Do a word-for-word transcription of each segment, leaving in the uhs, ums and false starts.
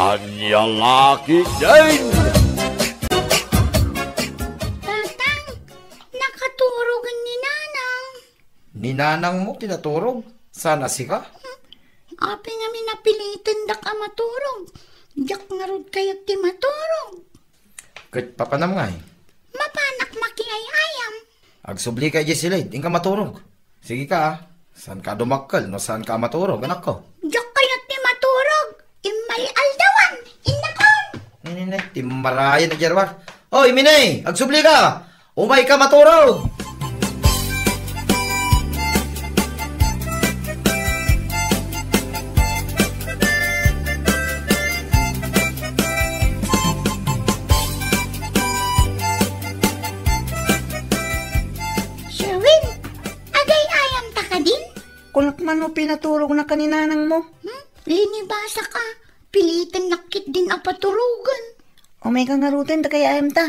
Ania la ketdin? Tatang, nakaturogen ni Nanang. Ni Nanangmo ti naturog? Saan a sika? Apay ngamin a napilitendak a maturog? Diak ngarud kayat ti maturog. Ket papanam ngay? Mapanak makiay-ayam. Agsubli ka idiay silid, inka maturog. Sige ka, a. Saanka a dumakkel no saanka a maturog, anakko? Diak kayat ti maturog. Immay aldawan. Innakon. Nay, nay, nay, timmarayen a Gerwar. Oy, Mini, agsubli ka. Umayka maturog. Sherwin, agay-ayamta kadin? Kunak man no pinaturognaka ni nanangmo. Hmm? Linibasak a. Pilitennak ketdin a paturogen. Umayka ngaruden ta kay-ayamta.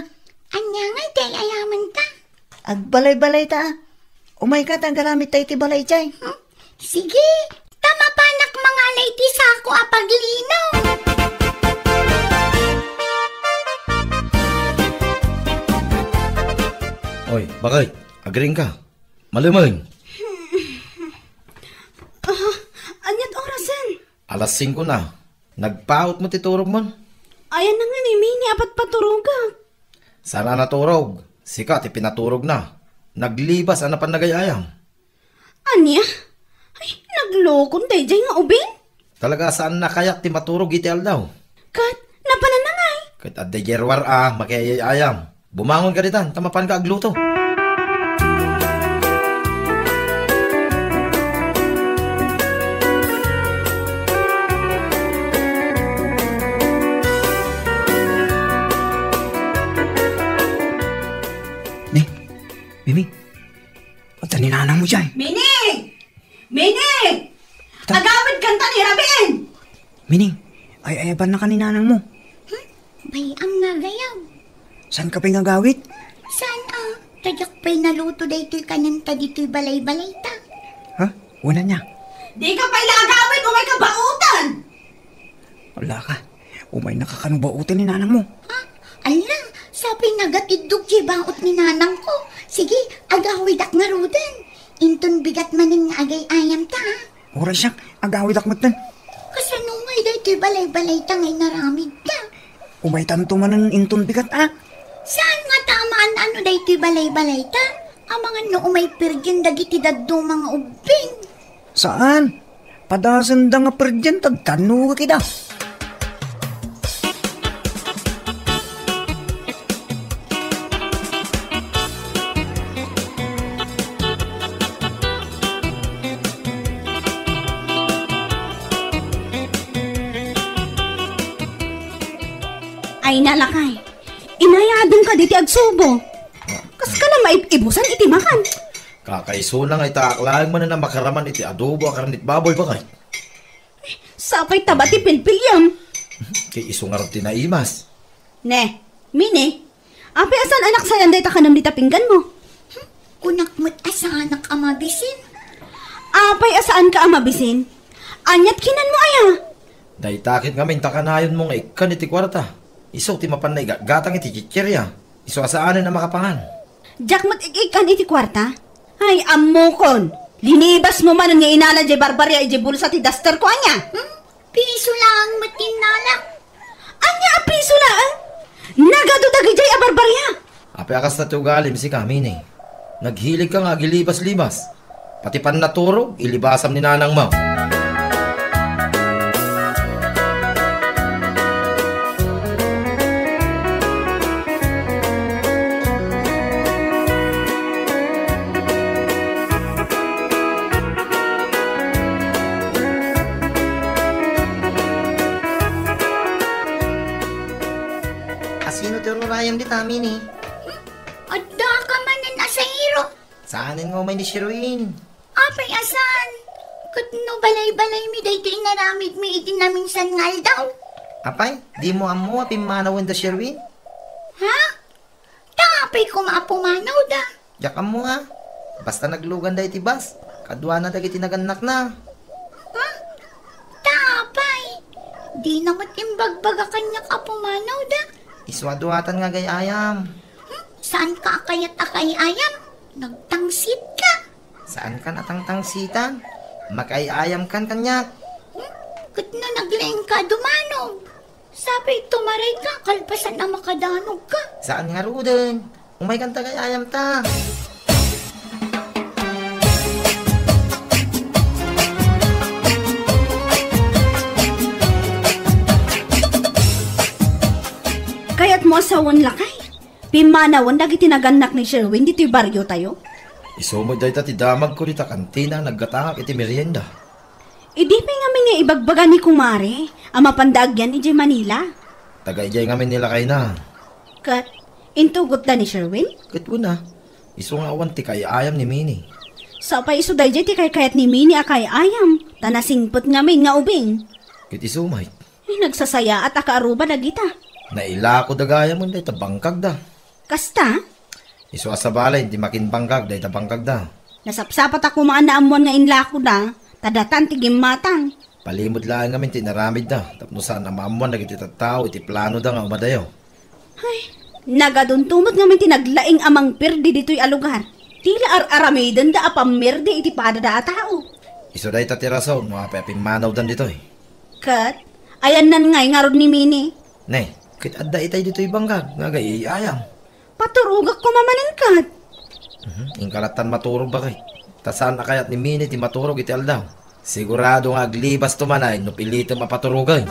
Ania ngay ti ay-ayamenta? Agbalay-balayta a. Umayka ta agaramidta iti balay jay. Hmm? Sige, ta mapanak mangala iti sako a paglino. Oy, bakit? Agring ka? Malumen. Ah, aniat orasen? Alas singko na. Nagpautmo ti turogmon? Ayanna nga ni Mini a patpaturogak. Saan a naturog? Sika ti pinaturogna. Naglibas a napan nagay-ayam. Ania? Ay, naglokon dayjay nga ubing? Talaga a saanna kayat ti maturog iti aldaw. Ket, napananna ngay? Ket adda Gerwar a makiay-ayam. Bumangon ka ditan, ta mapanka agluto. Ni, Mimi, adda ni nanangmo jay. Mini! Mini! Ta- Agawid kanta ni Rabin! Mini, ay-ayabanna ka ni nanangmo. Hmm? Bay-am nga agayab. Saanka pay nga agawid? Saan a? Ta diak pay naluto daytoy kanenta ditoy balay-balayta. Ha? Wen ania? Dika pay la agawid, umayka baoten! Ala ka. Umaynaka kano baoten ni nanangmo. Ha? Ala, sapay nagatiddog ti baot ni nanangko. Sige, agawidak ngaruden. Inton bigat manen nga agay-ayamta, a. Uray siak, agawidak metten. Kasano ngay daytoy balay-balayta nga inaramidta? Umaytanto manen inton bigat, a. Saan nga ta amaan-ano daytoy balay-balayta? Amangan no umay pirgin dagiti dadduma nga ubbing. Saan? Padasenda nga pirgin, ta tannogak ida. Ay, nalakay. Inayadem ka diti agsubo. Kaskala maib-ibusan iti makan. Kakaisuna nga ita ak laeng manen a makaraman iti adobo a karnit baboy, bakay. Sapay taba ti pilpiliam. Kay isu ngarud ti naimas. Ne, Mini, apay a saan a naksayan dayta kanem dita pingganmo? Hmm, kunak met a saanak a mabisin. Apay a saanka a mabisin? Aniat kinanmo aya? Dayta ket ngamin ta kanayonmo nga ikkan iti kuarta. Isu ti mapan naigatgatang iti chicheria. Isu a saanen a makapangan. Diak met ik-ikkan iti kuarta? Ay, ammokon! Linibasmo manen nga inala jay barbaria idiay bulsa ti dasterko, ania? Hmm? Piso laeng met ti innalak. Ania a piso laeng? Nagadu dagijay a barbaria! Apay a kasta ti ugalim, sika, Mini? Naghilig ka nga agilibas-libas. Pati pannaturog, ilibasam ni nanangmo. Asino ti ururayam dita, Mini? Adda ka manen a sairo. Saanen nga umay ni Sherwin? Apay a saan? Ket no balay-balaymi daytoy inaramidmi iti naminsan nga aldaw. Apay, dimo ammo a pimmanawen da Sherwin? Ha? Ta apay koma a pumanawda? Diak ammo a. Basta nagluganda iti bus. Kaduana dagiti nagannakna. Ha? Ta apay? Dina met imbagbaga kaniak a pumanawda. Isu a duatan nga agay-ayam. Hmm? Saanka a kayat a kaay-ayam? Nagtangsit ka. Saankan a tangtangsitan? Makaay-ayamkan kaniak. Hmm? Ket no naglaingka a dumanog? Sapay tumaray ka, kalpasan a makadanog ka. Saan ngaruden? Umaykan ta agay-ayam ta. Kayatmo a sawen, lakay? Pimmanawen dagiti nagannak ni Sherwin ditoy bariotayo? Isu met dayta ti damagko dita kantina a naggatangak iti merienda. Idi pay ngamin nga ibagbaga ni kumare a mapanda agyan idiay Manila? Taga idiay ngamin ni lakayna. Ket, intugotda ni Sherwin? Ket kuna, isu nga awan ti kaay-ayam ni Mini. Sapay isu daydiay ti kaykayat ni Mini a kaay-ayam, ta nasingpet ngamin nga ubing. Ket isu met. Ay, nagsasayaat a kaaruba dagita. Nailako da gayam dayta bangkagda. Kasta? Isu a sabali, di makinbangkag dayta bangkagda. Nasapsapat a koma a naammuan nga inlakoda, ta datan ti gimmatang. Palimod laeng ngamin ti inaramidda, tapno saan a maammuan dagiti tattao iti planoda nga umadayo. Ay, nagadunto met ngamin ti naglaing a mangperdi ditoy a lugar. Ti la ar-aramidenda a pammerdi iti padada a tao. Isu dayta ti rason no apay a pimmanawdan ditoy. Ket, ayannan ngay ngarud ni Mini. Ne, ket adda itay ditoy bangkag nga agay-ayam. Paturogak koma manen ket. Mhm, inka lattan maturog, baket. Ta saan a kayat ni Mini ti maturog iti aldaw. Sigurado nga aglibasto manen no pilitem a paturogen.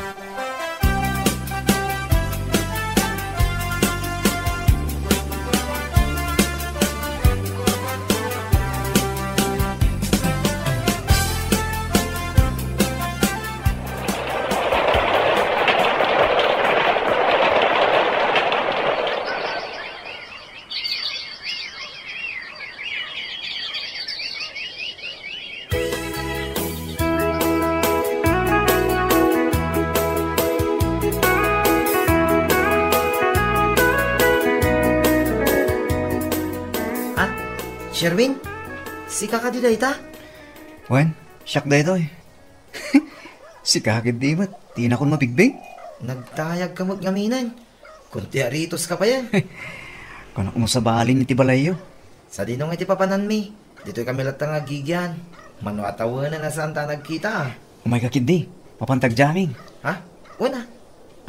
Ah, Sherwin? Sika kadi dayta? Wen, siak daytoy. Sika ketdi met, dinakon mabigbig. Nagtayagka met ngaminen. Kuntiaritos ka pay, eh. Kunak no sabalin iti balayyo. Sadino nga iti papananmi? Ditoy kami latta nga agigian. Mano a tawenan a saan ta nagkita, ah. Umayka ketdi. Mapanta agjamming. Ha? Wen, ah.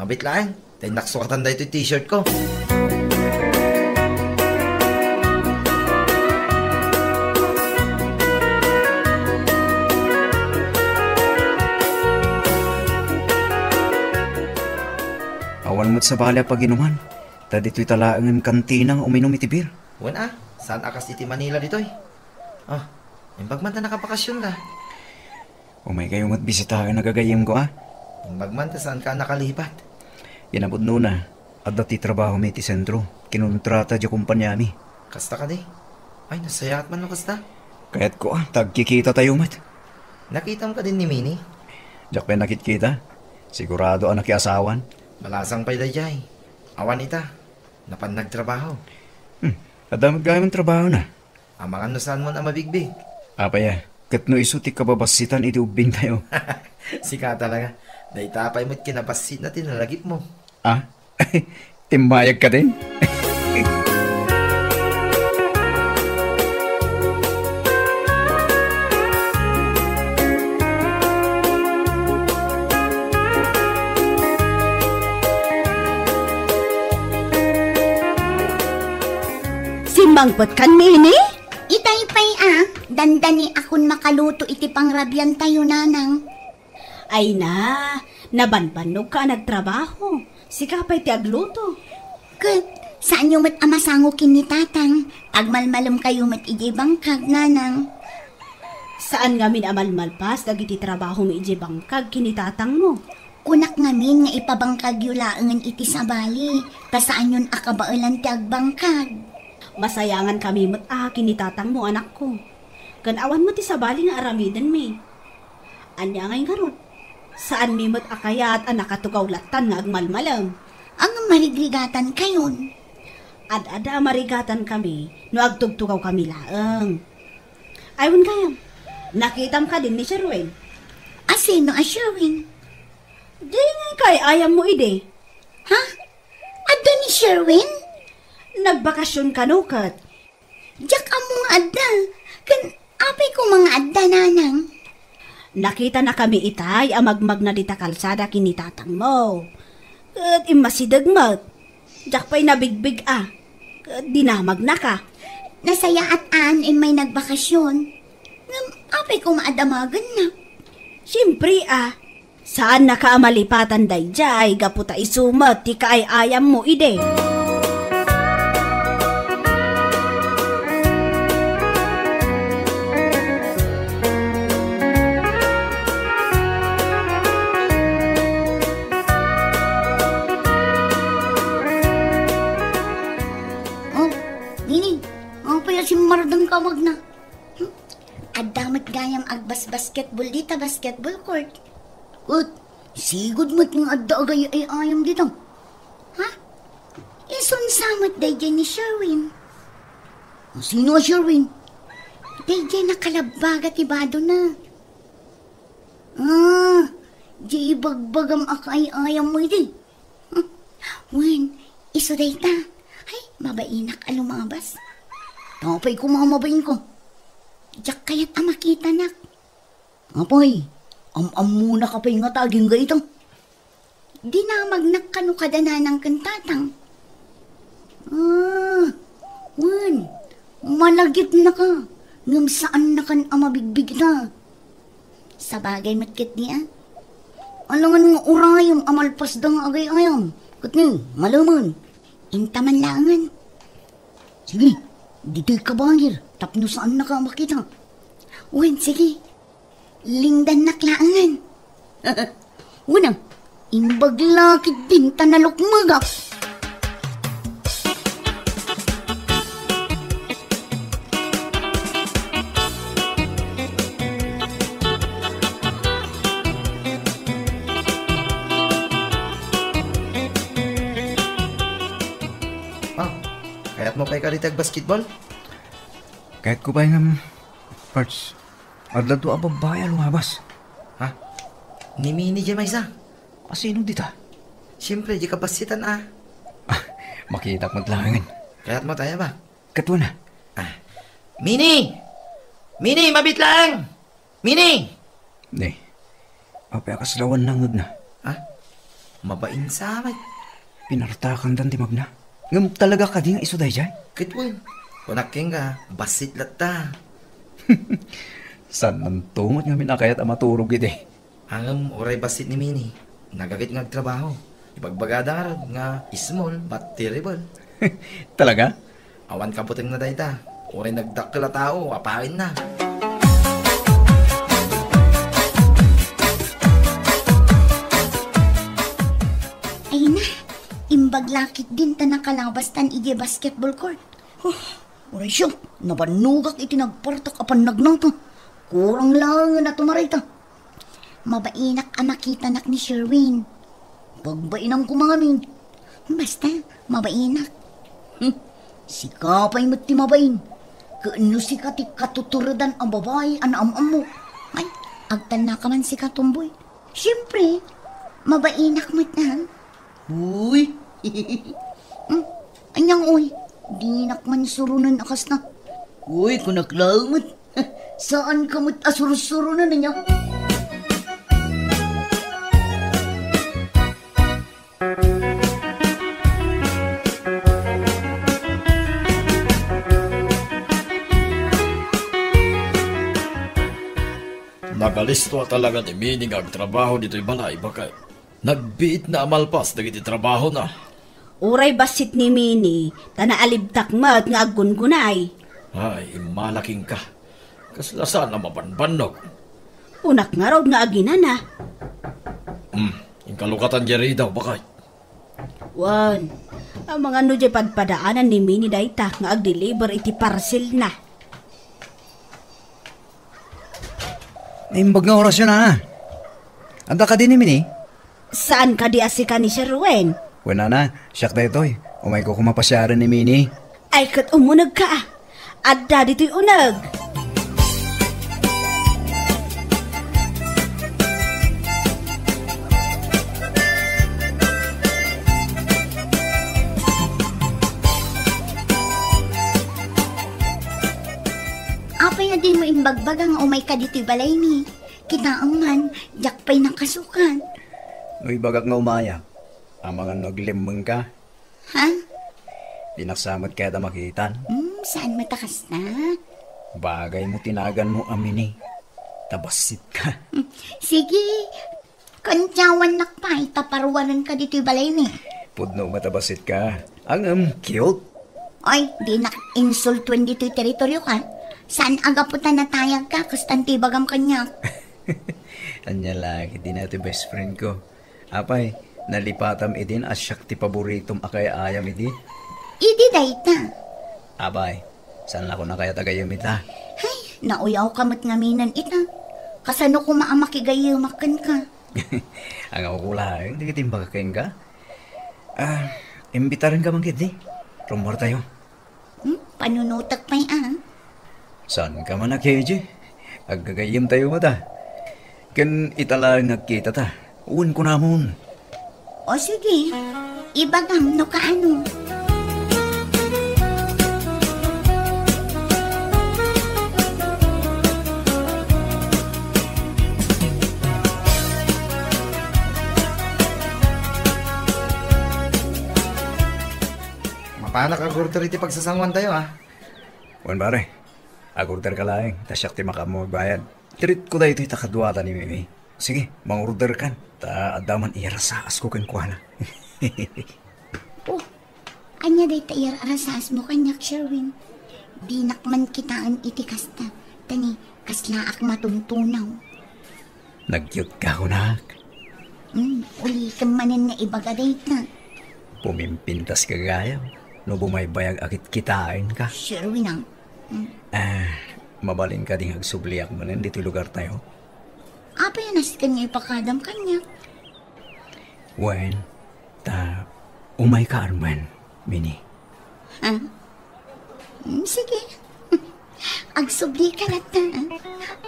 Mabit laeng. Ta innak sukatan daytoy t-shirt ko. Awan met sabali a paginuman. Ta ditoy ta laengen kantina nga uminum iti beer. Wen a, saan a kas iti Manila ditoy. Ah, imbag man ta nakabakasionka. Umaykayo met bisitaen a gagayyemko, a? Imbag man ta saanka a nakalipat. Inapudnona, adda ti trabahomi iti sentro. Kinontrata diay kompaniami. Kasta kadi? Ay, nasayaat man no kasta. Kayatko, a, ta agkikitatayo met. Nakitam kadin ni Mini? Diak pay nakitkita. Sigurado a nakiasawan. Malasang pay daydiay. Awan ita. Napan nagtrabaho. Hmm. Adda met gayam trabahona. Amangan no saanmon a mabigbig. Apay a, ket no isu ti kababassitan iti ubbingtayo. Sika talaga. Dayta pay met kinabassitna ti nalagipmo. Ah? Timmayag ka din? Simmangpet kan, Mini? Itay pay a, dandani akon makaluto iti pangrabiantayo, nanang. Ay na, nabanbannog ka a nagtrabaho. Sika pay ti agluto. Ket, saanyo met a masango ken ni tatang, agmalmalemkayo met idiay bangkag, nanang. Saan ngamin a malmalpas dagiti trabahomi idiay bangkag ken ni tatangmo? Kunak ngamin nga ipabangkagyo laengen iti sabali, ta saanyon a kabaelan ti agbangkag. Masayangan kami met a ken ni tatangmo, anakko. Ken awan met ti sabali nga aramidenmi. Ania ngay ngarud? Saanmi met a kayat a nakatugaw lattan nga agmalmalem. Ngem marigrigatankayon. Ad-adda a marigatankami no agtugtugawkami laeng. Ay, wen gayam, nakitam kadin ni Sherwin? A sino a Sherwin? Di ngay Ay-ayammo idi. Ha? Adda ni Sherwin? Nagbakasyon kano ket? Diak ammo nga adda. Ken apay koma nga adda, nanang? Nakitanakami itay a magmagna dita kalsada ken ni tatangmo. Ket immasideg met. Diak pay nabigbig a. Ket dinamagnaka. Nasayaat a no immay nagbakasyon. Ngem apay koma a damagenna? Siempre a. Saannaka a malipatan daydiay gapu ta isu met ti kaay-ayammo idi. Oh, Nini, apay a simmardengka a magna? Hmm? Adda met gayam agbasbasketball dita basketball court. Ket, sigud met nga adda agay-ayam dita. Ha? Isun sa met daydiay ni Sherwin. Sino a Sherwin? Daydiay nakalabbaga ti badona. Ah, di ibagbagam a kaay-ayammo idi. Wen, isu dayta. Ay, mabainak a lumabas. Apay koma a mabainko? Diak kayat a makitanak. Apay, am-ammonaka pay ngata agingga ita? Dinamagnak kano kada nanang ken tatang. Ah, wen, malagipnaka, ngem saannakan a mabigbig ita. Sabagay met ketdi a. Alangan nga urayem a malpasda nga agay-ayam. Ketdi, malemen. Inta man laengen. Sige, ditoy kabayir, tapno saannaka a makita. Wen, sige. Lingdannak laengen. Wen a, imbag la ketdin ta nalukmegak. Ah, kayatmo pay kadi ti agbasketball? Kayatko pay ngem, Pards, adda dua a babbai a lumabas. Ha? Ni Mini diay maysa? A sino dita? Siempre, diay kabassitan a. Ah, makitak met laengen. Kayatmo ti aya ba? Ket wen a. Ah. Mini! Mini, mabiit laeng! Mini! Ni, apay a kasla awan nangngegna? Ha? Mabain sa met. Pinartakandan ti magna. Ngem talaga kadi nga isu daydiay? Ket wen, kunak kenka, bassit latta. Saannanto met ngamin a kayat a maturog idi. Ngem uray bassit ni Mini, nagaget nga agtrabaho. Ibagbagada ngarud nga small but terrible. Talaga? Awan kabutengna dayta. Uray nagdakkel a tao, apayenna. Ay na, imbag la ketdin ta nakalabastan idiay basketball court. Huh, uray siak, nabannogak iti nagpartak a pannagnata. Kurang laengen a tumarayta. Mabainak a makitanak ni Sherwin. Pagbainam koma ngamin. Basta, mabainak. Hmm, sika pay met ti mabain. Ket no sika ti katuturedan a babai a naam-ammo. Ay, agtalnaka man sika, tomboy. Siempre, mabainak met a. Uy! Hmm, aniang uy? Dinak man suronen a kasta. Uy, kunak laeng met. Saanka met a sursuronen ania? Nagalisto a talaga ni Mini nga agtrabaho ditoy balay, baket nagbiitna a malpas dagiti trabahona. Uray bassit ni Mini, ta naalibtak met nga aggungunay. Ay, immala kenka. Kasla saan a mabanbannog. Kunak ngarud nga aginana. Hmm, inkalukatan diay ridaw, baket. Wen, amangan no diay padpadaanan ni Mini dayta nga agdeliver iti parcelna. Naimbag nga orasyon, a. Adda kadi ni Mini? Saan kadi a sika ni Sherwin? Wen, nana, siak daytoy. Umayko koma pasiaren ni Mini. Ay, ket umunegka, a. Adda ditoy uneg. Dimo imbagbaga nga umayka ditoy balaymi. Kitaem man, diak pay nakasukat. No ibagak nga umayam, amangan no aglemmengka? Ha? Dinak sa met kayat a makitan? Hmm, saan met a kasta? Bagay mo ti naganmo a Mini. Ta bassitka. Hmm, sige. Kuntiawannak pay ta paruarenka ditoy balaymi. Pudno met a bassitka. Ngem cute. Oy, dinak insultuen ditoy teritorioka. Saan a gapu ta natayagka, kastan ti ibagam kaniak. Ania la, dina ti best friend ko. Apay, nalipatam idin a siak ti paboritom a kay-ayam idi? Idi dayta. Apay, saan la kona kayat a gayyem ita? Ay, nauyawka met ngamin ita. Kasano koma a makigayyemak kenka? Angawko laeng dagiti imbagak kenka. Ah, imbitarenka man ketdi. Rummuartayo. Hmm? Panunotek pay a. Saanka man a K J? Aggagayyemtayo met a. Ken ita laeng nga agkitata. Wen kunamon. O sige, ibagam no kaano. Mapanak ag-order iti pagsasanguantayo, a. Wen, pare. Ag-orderka laeng, ta siak ti makaammo agbayad. Treatko daytoy ta kaduata ni Mimi. Sige, mangorderkan, ta adda man iyarsasasko kenkuana. Oh, ania dayta iyarsasasko kaniak, Sherwin? Dinak man kitaen iti kasta, ta ni kaslaak matuntunaw. Nagyotka kunak. Hmm, ulitem manen nga ibaga dayta. Pumimpintaska gayam no bumaybayag a kitkitaenka. Sherwin a. Hmm. Ah, mabalin kadi nga agsubliak manen ditoy lugartayo? Apay a nasken nga ipakadam kaniak? Wen, ta umayka armen, Mini. Ah? Hmm, sige. Agsublika latta, ah.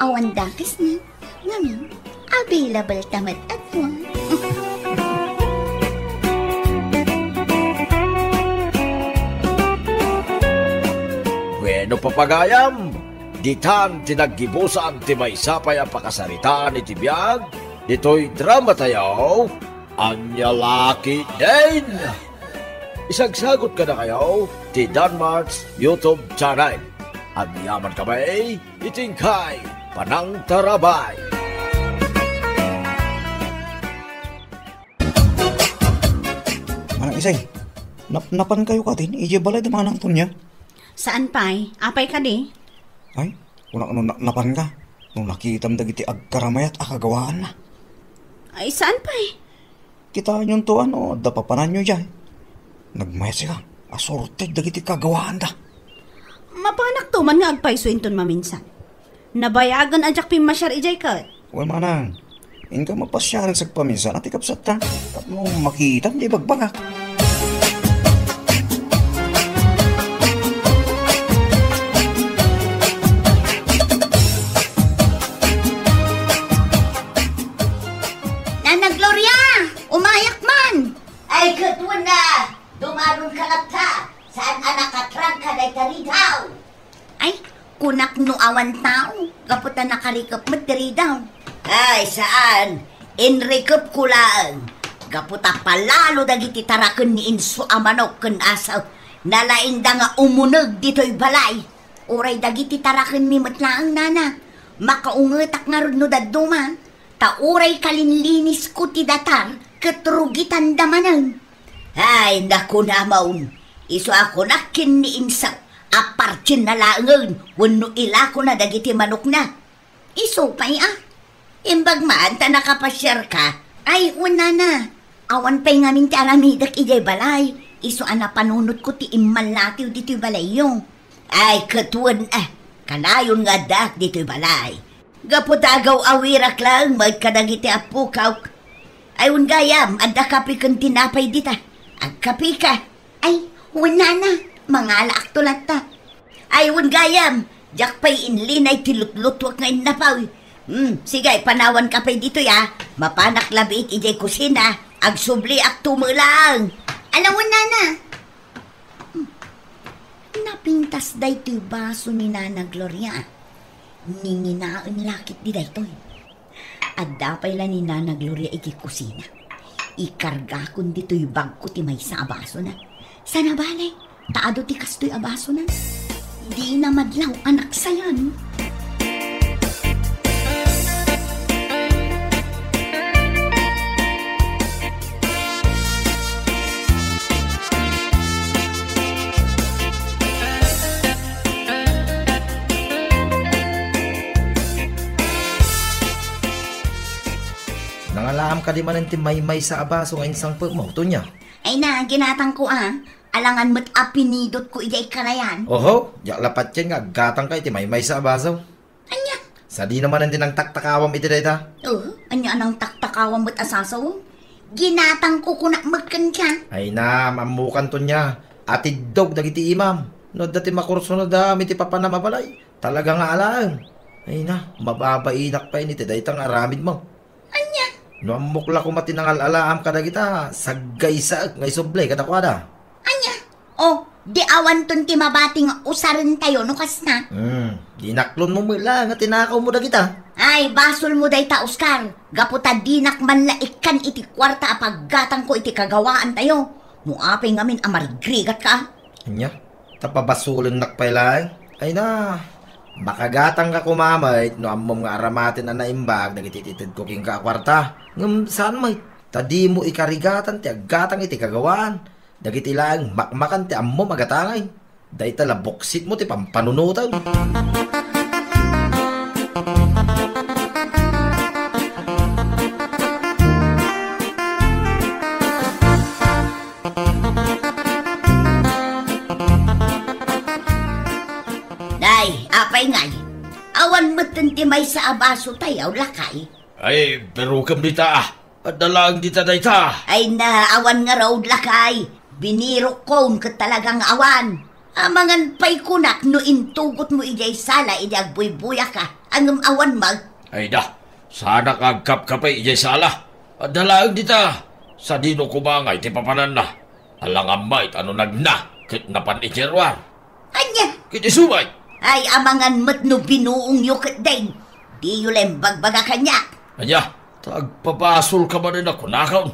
Awan dakes na. Ngamin, available ta met agwa. Bueno, papagayam, ditan ti naggibusan ti maysa pay a pakasaritaan iti biag ditoy dramatayo, Ania la ketdin? Isagsagot kadakayo ti Danmart's YouTube channel. Agyaman kami iti inkay panangtarabay. Manang Isay, napnapankayo katin idiay balay da Manang Tonia? Saan pay? Apay kadi? Ay, kunak no napnapanka, no nakitam dagiti agkaramayat a kagawaanna. Ay, saan pay? Kitaenyon to, ano, adda papananyo diay. Nagmayat ka, asorted dagiti kagawaanda. Mapanak to man nga agpayso inton maminsan. Nabayagen a diak pimmasiar idiay ket. Wen manang, inka mapasiaren sagpaminsan a ti kabsatta. Tapno makitam di bagbagak. Nana Gloria, umayak man! Ay, ket wen a, dumaron ka latta, saan a nakatrangka dayta ridaw? Ay, kunak no awan tao, gapu ta nakarikep met ti ridaw. Ay, saan, inrikepko laeng, gapu ta palalo dagiti taraken ni inso a manok ken asaw, nalaingda nga umuneg ditoy balay. Uray dagiti tarakenmi met laeng, nana, makaungetak ngarud no dadduma. Ta uray kalinlinisko ti datar ket rugitanda manen. Ay, nakunamon, isu a kunak ken ni insak a partinna laengen wenno ilakona dagiti manokna. Isu pay a, imbag man ta nakapasiarka. Ay, wen nana, awan pay ngamin ti aramidek idiay balay, isu a napanunotko ti immallatiw ditoy balayyo. Ay, ket wen a, kanayon nga addaak ditoy balay. Gapu ta agaw-awirak laeng met kadagiti appokak. Ay, wen gayam, adda kape ken tinapay dita. Agkapeka. Ay, wen nana, mangalaakto latta. Ay, wen gayam, diak pay inlinay ti lutlutuak nga innapaw. Hmm, sige, panawanka pay ditoy a. Mapanak labiit idiay kusina, agsubliakto met laeng. Ala wen nana. Hmm. Napintas daytoy baso ni Nana Gloria. Ninginaen la ketdi daytoy. Adda pay la ni Nana Gloria iti kusina. Ikargakon ditoy bagko ti maysa a basona. Sana bale, ta adu ti kastoy a basona. Dina madlaw a naksayan. Nangalaam kadi manen ti maymaysa a baso nga insangpetmo, Tonia? Ay na, ginatangko a. Alangan met a pinidotko idiay kanayan. Oho, diak la patien nga aggatangka iti maymaysa a baso. Ania? Sadino manen ti nangtaktakawam iti dayta? Oh, ania a nangtaktakawam met a sasawem? Ginatangko kunak met kenka. Ay na, ammokan, Tonia. Atiddog dagiti imam. No adda ti makursunadam iti papanam a balay, talaga nga alaem. Ay na, mababainak pay iti dayta nga aramidmo. Ania? No ammok la koma ti nangal-alaam kadagita, saggaysaek nga isubli kadakuada. Ania? O, di awanton ti mabati nga usarentayo no kasta? Hmm, dinaklonmo met la nga tinakawmo dagita. Ay, basolmo dayta, Oscar. Gapu ta dinak man la ikkan iti kuarta a paggatangko iti kagawaantayo. No apay ngamin a marigrigatka? Ania? Ta pabasolennak pay laeng? Ay na, makagatangka koma met no ammom nga aramaten a naimbag dagiti itedko kenka a kuarta. Ngem saan met, ta dimo ikarigatan ti aggatang iti kagawaan. Dagiti laeng makmakan ti ammom a gatangen. Dayta la buksitmo ti pampanunotem. Nay, apay ngay? Awan metten ti maysa a basotayo, lakay? Ay, birokem dita, ah. Adda laeng dita dayta. Ay na, awan ngarud, lakay. Binirokkon ket talaga nga awan. Amangan pay kunak no intugotmo idiay sala idi agbuybuyaka, ngem awan met. Ay da, saanak nga agkapkapi idiay sala. Adda laeng dita. Sadino koma ngay ti papananna? Alangan met a no nagna ket napan iti ruar. Ania? Ket isu met. Ay, amangan met no binuongyo ketdin. Diyo la imbagbaga kaniak. Ania? Ta agpabasolka manen a kunakon.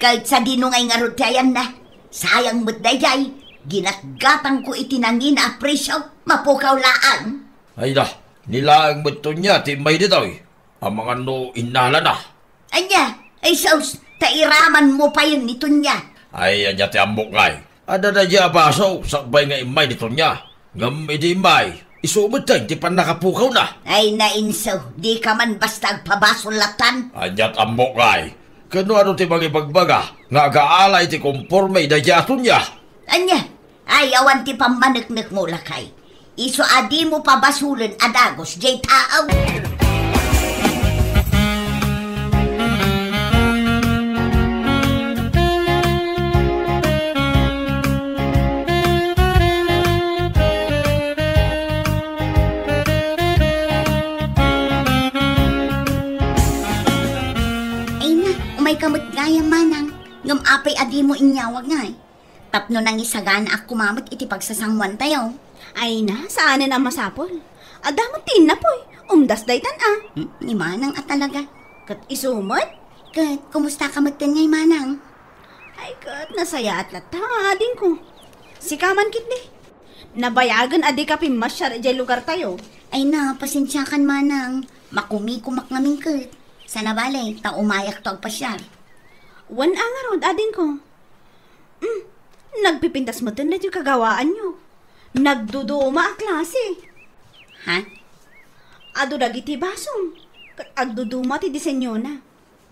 Ket sadino ngay ngarud ti ayanna? Sayang met daydiay. Ginatgatangko iti nangina a presio. Mapukaw laeng. Ay da, ni laeng met Tonia ti immay ditoy. Amangan no innalana. Ania? Ay sus, ta iramanmo payen ni Tonia. Ay, ania ti ammok ngay? Adda daydiay a baso, sakbay nga immay ni Tonia. Ngem idi immay, isu met ti pannakapukawna. Ay, nainso, dika man basta agpabasol lattan. Aniat ammok ngay? Ket no adu ti mangibagbaga nga agaala iti komporme daydiay a Tonia? Ania? Ay, awan ti pammaneknekmo, lakay. Isu a dimo pabasolen a dagus diay taaw. Ay na, umayka met gayam, manang. Ngem apay a dimo inyawag ngay? Tapno nangisaganaak koma met iti pagsasanguantayo. Ay na, saanen a masapul. Adda met ti innapoy. Umdas daytan a. Hmm, ni manang a talaga. Ket isu met? Ket, kumusta ka met ken ngay, manang? Ay, ket nasayaat latta, adingko. Sika man ketdi. Nabayagen a dika pimmasiar idiay lugartayo. Ay na, pasensiakan, manang. Makumikumak ngamin ket. Sana bale, ta umayakto agpasiar. Wen a ngarud, adingko. Hmm, nagpipintas metten daytoy kagawaanyo. Nagduduma a klase. Ha? Adu dagiti basom, ket agduduma ti disenyona.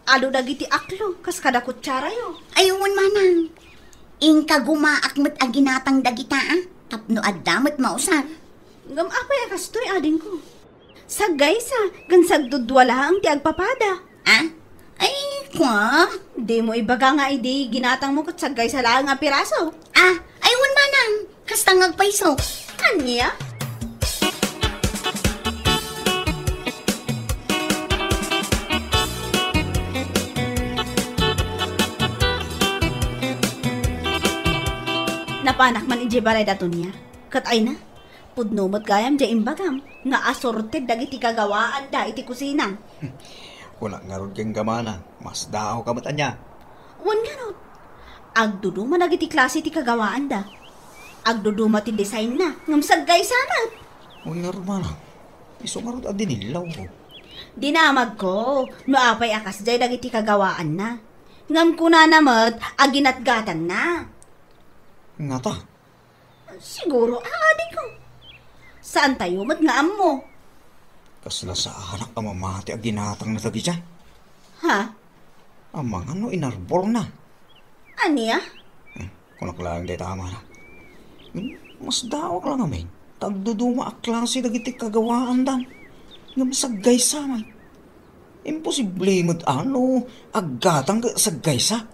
Adu dagiti aklo, kas kada kutsarayo. Ay, wen manang. Inka gumaak met a ginatang dagita, a, tapno adda met mausar. Ngem apay a kastoy, adingko? Saggaysa ken sagdudua laeng ti agpapada. Ah? Ay, kua? Dimo ibaga nga idi ginatangmo ket saggaysa laeng a piraso. Ah, ay, wen manang, kasta nga agpayso. Ania? Napanak man idiay balay da Tonia. Ket ay na, pudno met gayam diay imbagam. nga assorted dagiti kagawaanda iti kusina. Kunak ngarud ganggamana, masdaawka met ania. Wen ngarud, agduduma dagiti klase ti kagawaanda. Agduduma ti designna, ngem saggaysa met. Wen ngarud, manang, isu ngarud a dinillawko. Dinamagko no apay a kasdiay dagiti kagawaanna. Ngem kunana met a ginatgatanna. Ngata? Siguro, adiko. Saantayo met nga ammo. Kasla saanak a mamati a ginatangna dagita. Ha? Amangan no inarborna. Ania? Hmm, kunak laeng dayta, manang. Hmm, masdaawak la ngamin. Ta agduduma a klase dagiti kagawaandan. Ngem saggaysa met. Imposible met a no aggatang ket saggaysa.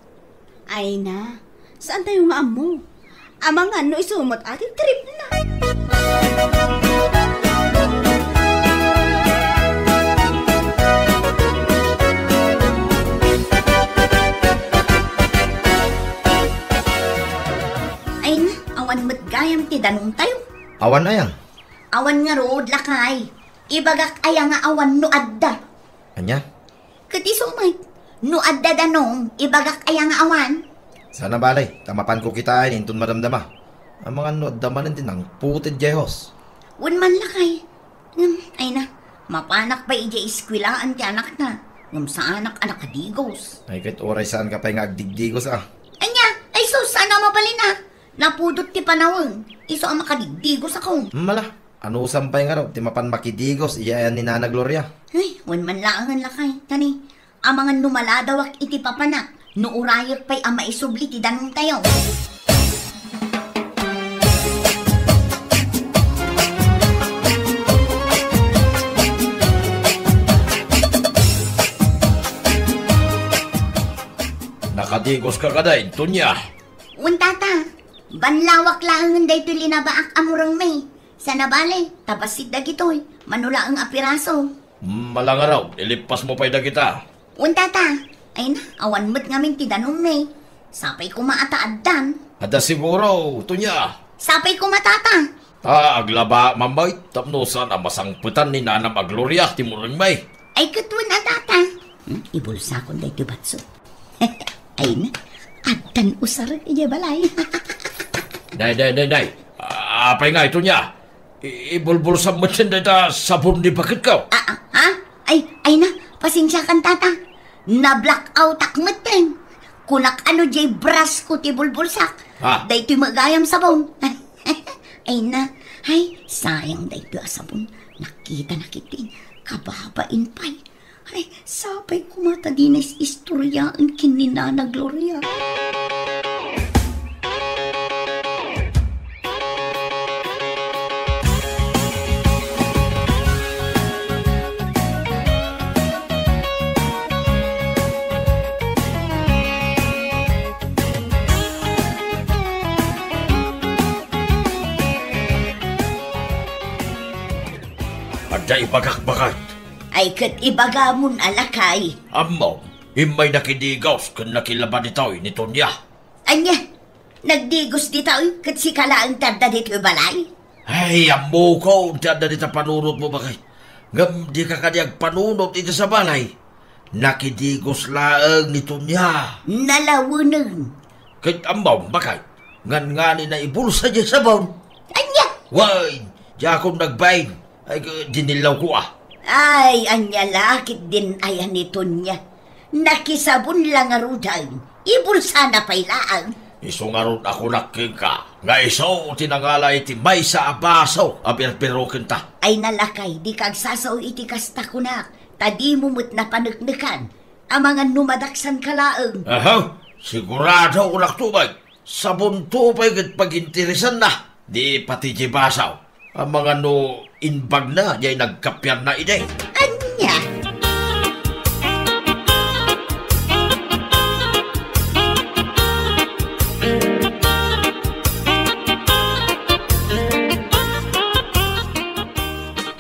Ay na, saantayo nga ammo? Amangan no isu met a ti tripna. Ay na, awan met gayam ti danumtayo. Awan aya? Awan ngarud, lakay. Ibagak aya nga awan no adda? Ania? Ket isu met, no adda danum, ibagak aya nga awan? Saan a bale, ta mapanko kitaen inton madamdama. Amangan no adda manen ti nangputed diay hose. Wen man, lakay. Ngem, ay na, mapanak pay idiay eskuelaan ti anakna. Ngem saanak a nakadigos. Ay, ket uray saanka pay nga agdigdigos, a. Ania? Ay sus, saan a mabalin, a. Napudot ti panaweng. Isu a makadigdigos ako. Mala, anusam pay ngarud ti mapan makidigos idiay ayan ni Nana Gloria? Ay, wen man laengen, lakay. Kani, amangan no maladawak iti papanak, no urayek pay a maisubli ti danumtayo. Nakadigoska kadi, Tonia? Wen, tata. Banlawak laengen daytoy linabaak a murengmi. Saan a bale, ta bassit dagitoy, mano laeng a piraso. Mala ngarud, ilippasmo pay dagita. Wen, tata. Ay na, awan met ngamin ti danummi. Sapay koma a ta addan. Adda siguro, Tonia. Sapay koma, tata. Ta aglaba mamay, tapno saan a masangpetan ni Nanam a Gloria ti murengmi. Ay, ket wen a, tata. Hmm, ibulsakon daytoy batso. Ay na, addan usarek idiay balay. Nay, nay, nay, nay. Apay nga, Tonia? I-, ibulbulsam met dayta sabon ni baketko. Ah, ah, ha? Ay, ay na, pasensiakan, tata. Na-blackoutak metten. Kunak a no diay brasko ti bulbulsak. Ha? Daytoy met gayam sabon. Ay na, ay, sayang daytoy a sabon. Nakita na ketdin, kababain pay. Ay, sapay koma ta dinak istoryaen ken ni Nana Gloria. Adda ibagak, baket. Ay, ket ibagamon a, lakay. Ammom, immay nakidigos ken nakilaba ditoy ni Tonia. Ania? Nagdigos ditoy ket sika laeng ti adda ditoy balay? Ay, ammokon ti adda dita panunotmo, baket. Ngem dika kadi agpanunot iti sa balay. Nakidigos laeng ni Tonia. Nalawenen. Ket ammom, baket, ngan-ngani naibulsa diay sabon. Ania? Wen, diakon nagbain. Ay, dinillawko, a. Ay, ania la ketdin aya ni Tonia? Nakisabon la ngaruden. Ibulsana pay laeng. Isu ngarud a kunak kenka nga isu ti nangala iti maysa a baso a pirpirukenta. Ay na, lakay, dika agsasao iti kasta, kunak, ta dimo met napaneknekan. Amangan no madaksanka laeng. Aha, sigurado, kunak, tubay. Sabonto pay ket paginteresanna, di pati ti baso. Amangan no imbagna diay nagkapianna idi. Ania?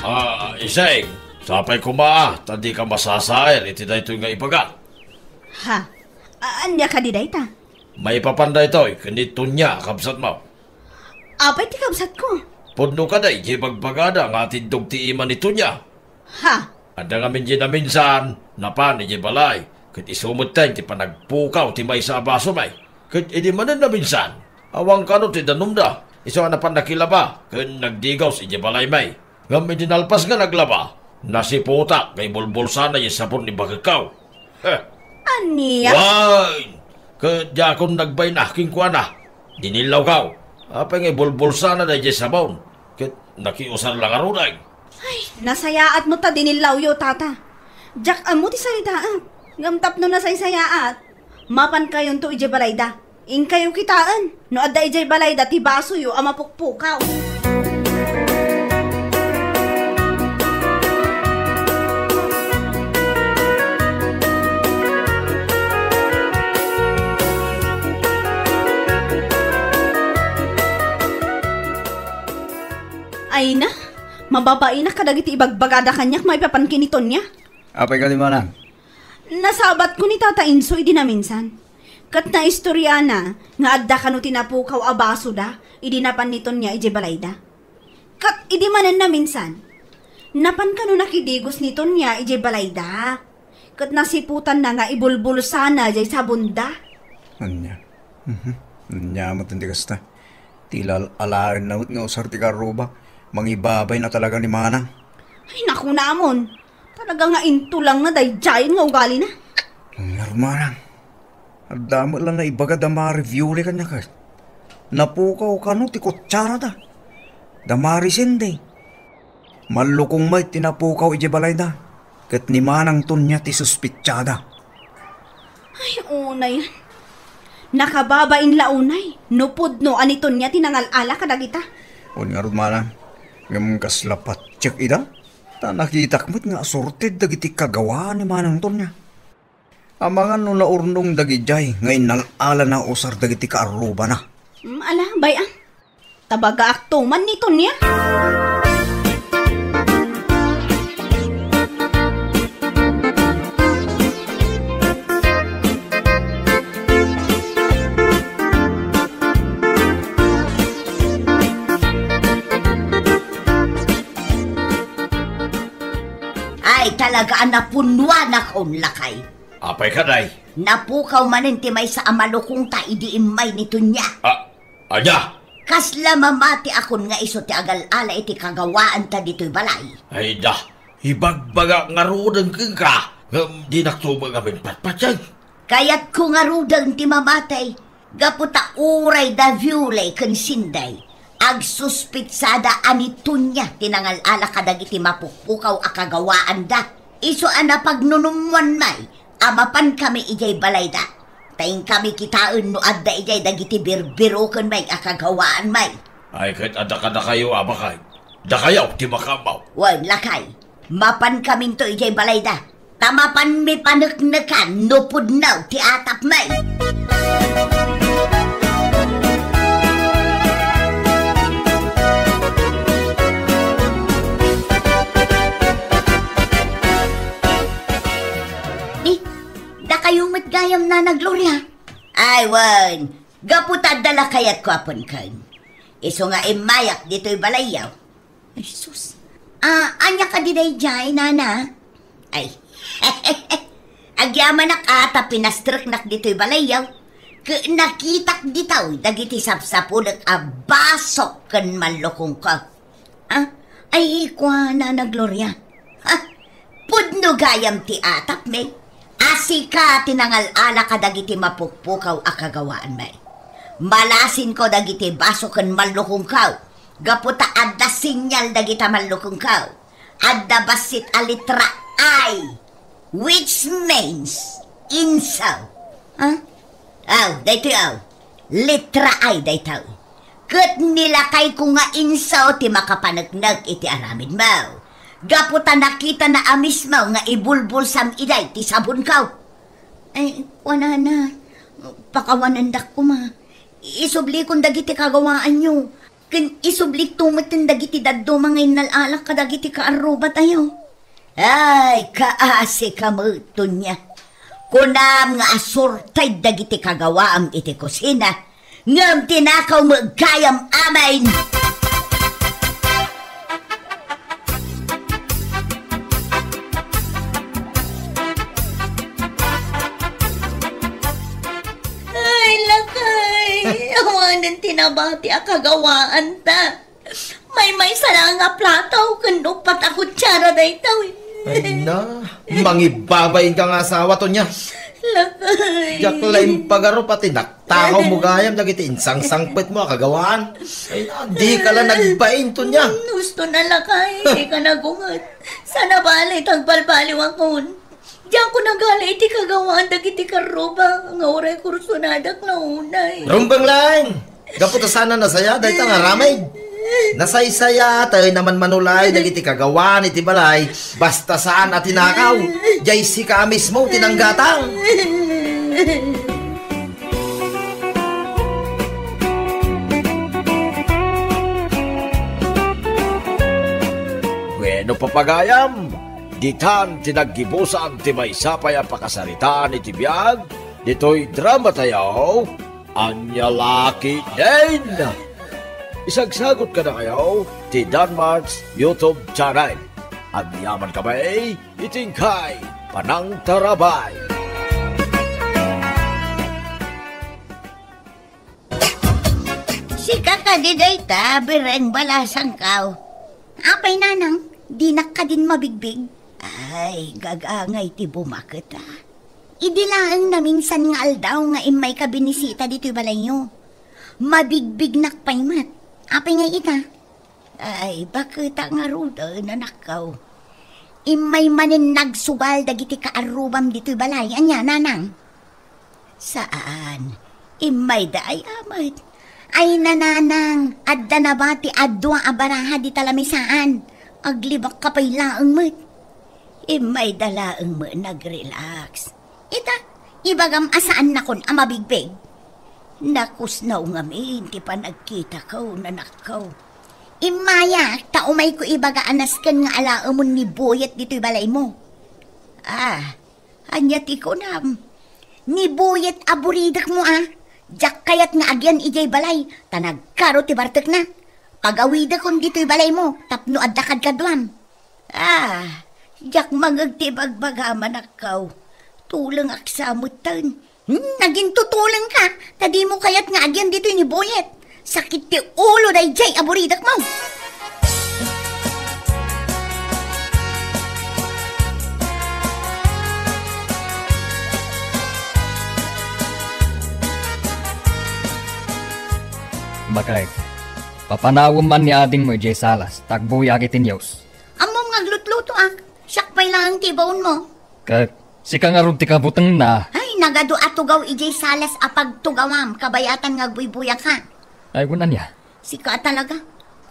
Ah, Iseng, sapay koma, ta dika masasaer iti daytoy nga ibaga. Ha? A-, ania kadi dayta? Maipapan daytoy ken ni Tonia a kabsatmo. Apay ti kabsatko? Pudno kadi idiay bagbagada nga atiddog ti ima ni Tonia? Ha? Adda ngamin diay naminsan, napan idiay balay, ket isu metten ti panagpukaw ti maysa a baso, may. Ket idi manen naminsan, awan kano ti danumda, isu a napan nakilaba, ken nagdigaws idiay balay, may. Ngem idi nalpas nga naglaba, nasiputak nga ibulbulsana diay sabon ni bakekkaw. Heh. Ania? Wen! Ket diakon nagbayna kenkuana. Dinillawkaw. Apay nga ibulbulsana daydiay sabon? Ket nakiusar la ngaruden. Ay, nasayaat no ta dinillawyo, tata. Diak ammo ti saritaak. Ngem tapno nasaysayaat, mapankayonto idiay balayda. Inkayo kitaen no adda idiay balayda ti basoyo a mapukpukaw. Ay na, mababainak kadagiti ibagbagada kaniak maipapan ken ni Tonia. Apay kadi, manang? Nasabatko ni Tata Inso idi naminsan. Ket naistoriana nga adda kano ti napukaw a basoda idi napan ni Tonia idiay balayda. Ket idi manen naminsan, napan kano nakidigos ni Tonia idiay balayda. Ket nasiputanna nga ibulbulsana diay sabonda. Ania? Mhm. Ania met ti kasta? Ti lal-alaenna met nga usar ti karruba, mangibabayna talaga ni manang. Ay, nakunamon. Talaga nga intulang na daydiayen nga ugalina. Ngarud, manang. Adda met la naibaga da Mari Viole kaniak. Napukaw kano ti kutsarada. Da Mari Sende. Mallukong met ti napukaw idiay balayda. Ket ni Manang Tonia ti suspitsada. Ay, unay. Nakababain la unay no pudno a ni Tonia ti nangal-ala kadagita. Wen ngarud, manang. Ngem kasla patiek ida? Ta nakitak met nga asurted dagiti kagawaan ni Manang Tonia. Amangan no naurnong dagidiay nga innal-ala na usar dagiti kaarrubana. Mm, ala, bay-am. Tabagaakto man ni Tonia. Ay, talaga a napunnuanakon, lakay. Apay kadi? Napukaw manen ti maysa a malukongta idi immay ni Tonia. A, ania? Kasla mamatiakon nga isu ti agal-ala iti kagawaanta ditoy balay. Ay da, ibagbagak ngaruden kenka, ngem dinakto met ngamin patpateg. Kayatko ngaruden ti mamati, gapu ta uray da Viole ken Sinday, agsuspitsada a ni Tonia ti nangal-ala kadagiti mapukpukaw a kagawaanda. Isu a napagnunummoan, may, a mapankami idiay balayda. Ta inkami kitaen no adda idiay dagiti birbiroken, may, a kagawaan, may. Ay, ket adda kadakayo a baket. Dakayo ti makaammo. Wen, lakay. Mapankaminto idiay balayda. Ta mapanmi paneknekan no pudno ti atap, may. Di, dakayo met gayam, Nana Gloria. Ay, wen, gapu ta adda la kayatko a punken. Isu nga immayak ditoy balayyo. Ay, sus. Ah, ania kadi daydiay, nana? Ay. Agyamanak a ta pinastreknak ditoy balayyo. Ket nakitak ditoy dagiti sapsapulek a baso ken mallukongko. Ah? Ay, kua, Nana Gloria. Ha? Pudno gayam ti atapmi. A sika ti nangal-ala kadagiti mapukpukaw a kagawaanmi. Malasinko dagiti baso ken mallukongko. Gapu ta adda senyal dagita mallukongko. Adda bassit a letra I, which means insaw. Ha? Aw, daytoy aw. Letra I daytoy. Ket ni lakayko nga insaw ti makapaneknek iti aramidmo. Gapu ta nakitana a mismo nga ibulbulsam idiay ti sabonko. Ay, kuanana, pakawanandak koma. Isublikon dagiti kagawaanyo. Ken isublikto metten dagiti dadduma nga innal-ala kadagiti kaarrubatayo. Ay, kaasi ka met, Tonia. Kunam nga asurted dagiti kagawaam iti kusina, ngem tinakaw met gayam amin. Nen tinabati a kagawaanta. Maymaysa laeng a plataw ken uppat a kutsara daytoy. Ay na, mangibabain ka nga asawa, Tonya. Lakay. Diak la impagarup a tinaktakawmo gayam dagiti insangsangpetmo a kagawaan. Ay na, dika la nagbain, Tonya. Hmm, husto na, lakay, dika nagunget. Saan a bale, agbalbaliwakon. Diakon nagala iti kagawaan dagiti karruba nga uray kursonadak nga unay. Rumbeng laeng! Gapu ta saan a nasaya dayta nga aramid. Nasaysayaat a namanmanulay dagiti kagawaan iti balay, basta saan a tinakaw. Diay sika a mismo ti nanggatang. Wenno, pagayam, ditan ti naggibusan ti maysa pay a pakasaritaan iti biag ditoy dramatayo, Ania La Ketdin. Isagsagut kadakayo ti Danmart's YouTube channel. Agyamankami iti inkay panangtarabay. Sika kadi dayta, Bereng Balasangkaw. Apay, nanang, dinak kadin mabigbig? Ay, gagangay ti bumaket, a. Idi laeng naminsan nga aldaw nga immayka binisita ditoy balayyo. Mabigbignak pay met. Apay ngay ita? Ay, baketa ngaruden, anakko. Immay manen nagsugal dagiti kaarrubam ditoy balay. Ania, nanang? Saan. Immayda ay amet. Ay, nanang, adda nabati a dua a baraha dita lamisaan. Aglibakka pay laeng met. Immayda laeng met nagrelax. Ita, ibagam a saannakon a mabigbig. Nakusnaw ngamin ti panagkitako, nanakko. Immayak, ta umayko ibaga a nasken nga alaemon ni Boyet ditoy balaymo. Ah, ania ti kunam? Ni Boyet a buridekmo, a. Diak kayat nga agyan idiay balay, ta nagkaro ti bartekna. Pagawidekon ditoy balaymo tapno adda kadkaduam. Ah, diak mangngeg ti ibagbagam, anakko. Tulengak sa metten. Hmm, nagintutulengka, ta dimo kayat nga agyan ditoy ni Boyet. Sakit ti ulo daydiay a buridekmo. Bakay, papanawem man ni adingmo idiay salas, ta agbuyak iti news. Ammom nga aglutlutoak, siak pay laeng ti ibaonmo. Ket sika ngarud ti kabutengna. Ay, nagadu a tugaw idiay salas a pagtugawam, kabayatan nga agbuybuyak. Ay, kun ania? Sika a talaga.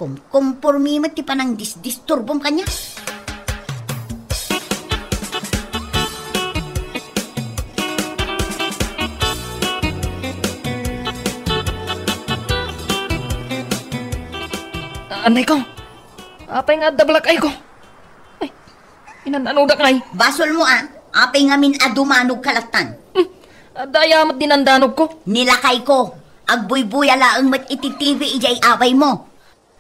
Kumkumpormi met ti panangdisdisturbom kaniak. Anay ko. Apay nga adda black eye ko? Ay, inandanudak ngay. Basolmo a, apay ngamin a dumanogka lattan? Hmm, adda aya met dinandanogko? Ni lakayko, agbuybuya laeng met iti T V idiay abaymo.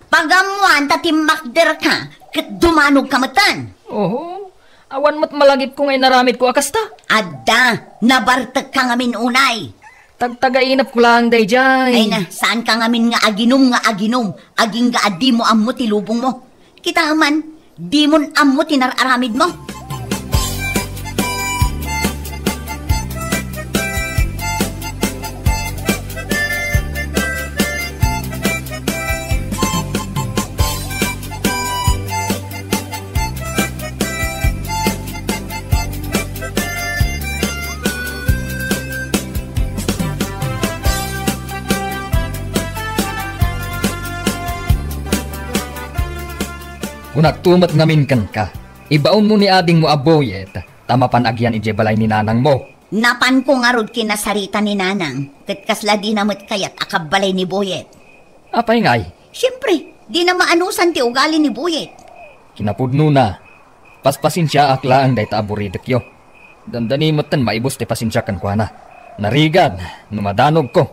Pagammoan ta timmakderka ket dumanogka metten. Oho, awan met malagipko nga inaramidko a kasta. Adda, nabartekka ngamin unay. Tagtagainepko laeng daydiay. Ay na, saanka ngamin nga aginum nga aginum, agingga a dimo ammo ti lubongmo. Kitaem man, dimon ammo ti nar-aramidmo. Kunakto met ngamin kenka, ibaonmo ni adingmo a Boyet, ta mapan agyan idiay balay ni nanangmo. Napanko ngarud kinasarita ni nanang, ket kasla dina met kayat a kabbalay ni Boyet. Apay ngay? Siempre, dina maanusan ti ugali ni Boyet. Kinapudnona, paspasensiaak laeng dayta a buridekyo. Dandani metten maibus ti pasensiak kenkuana. Narigat no madanogko.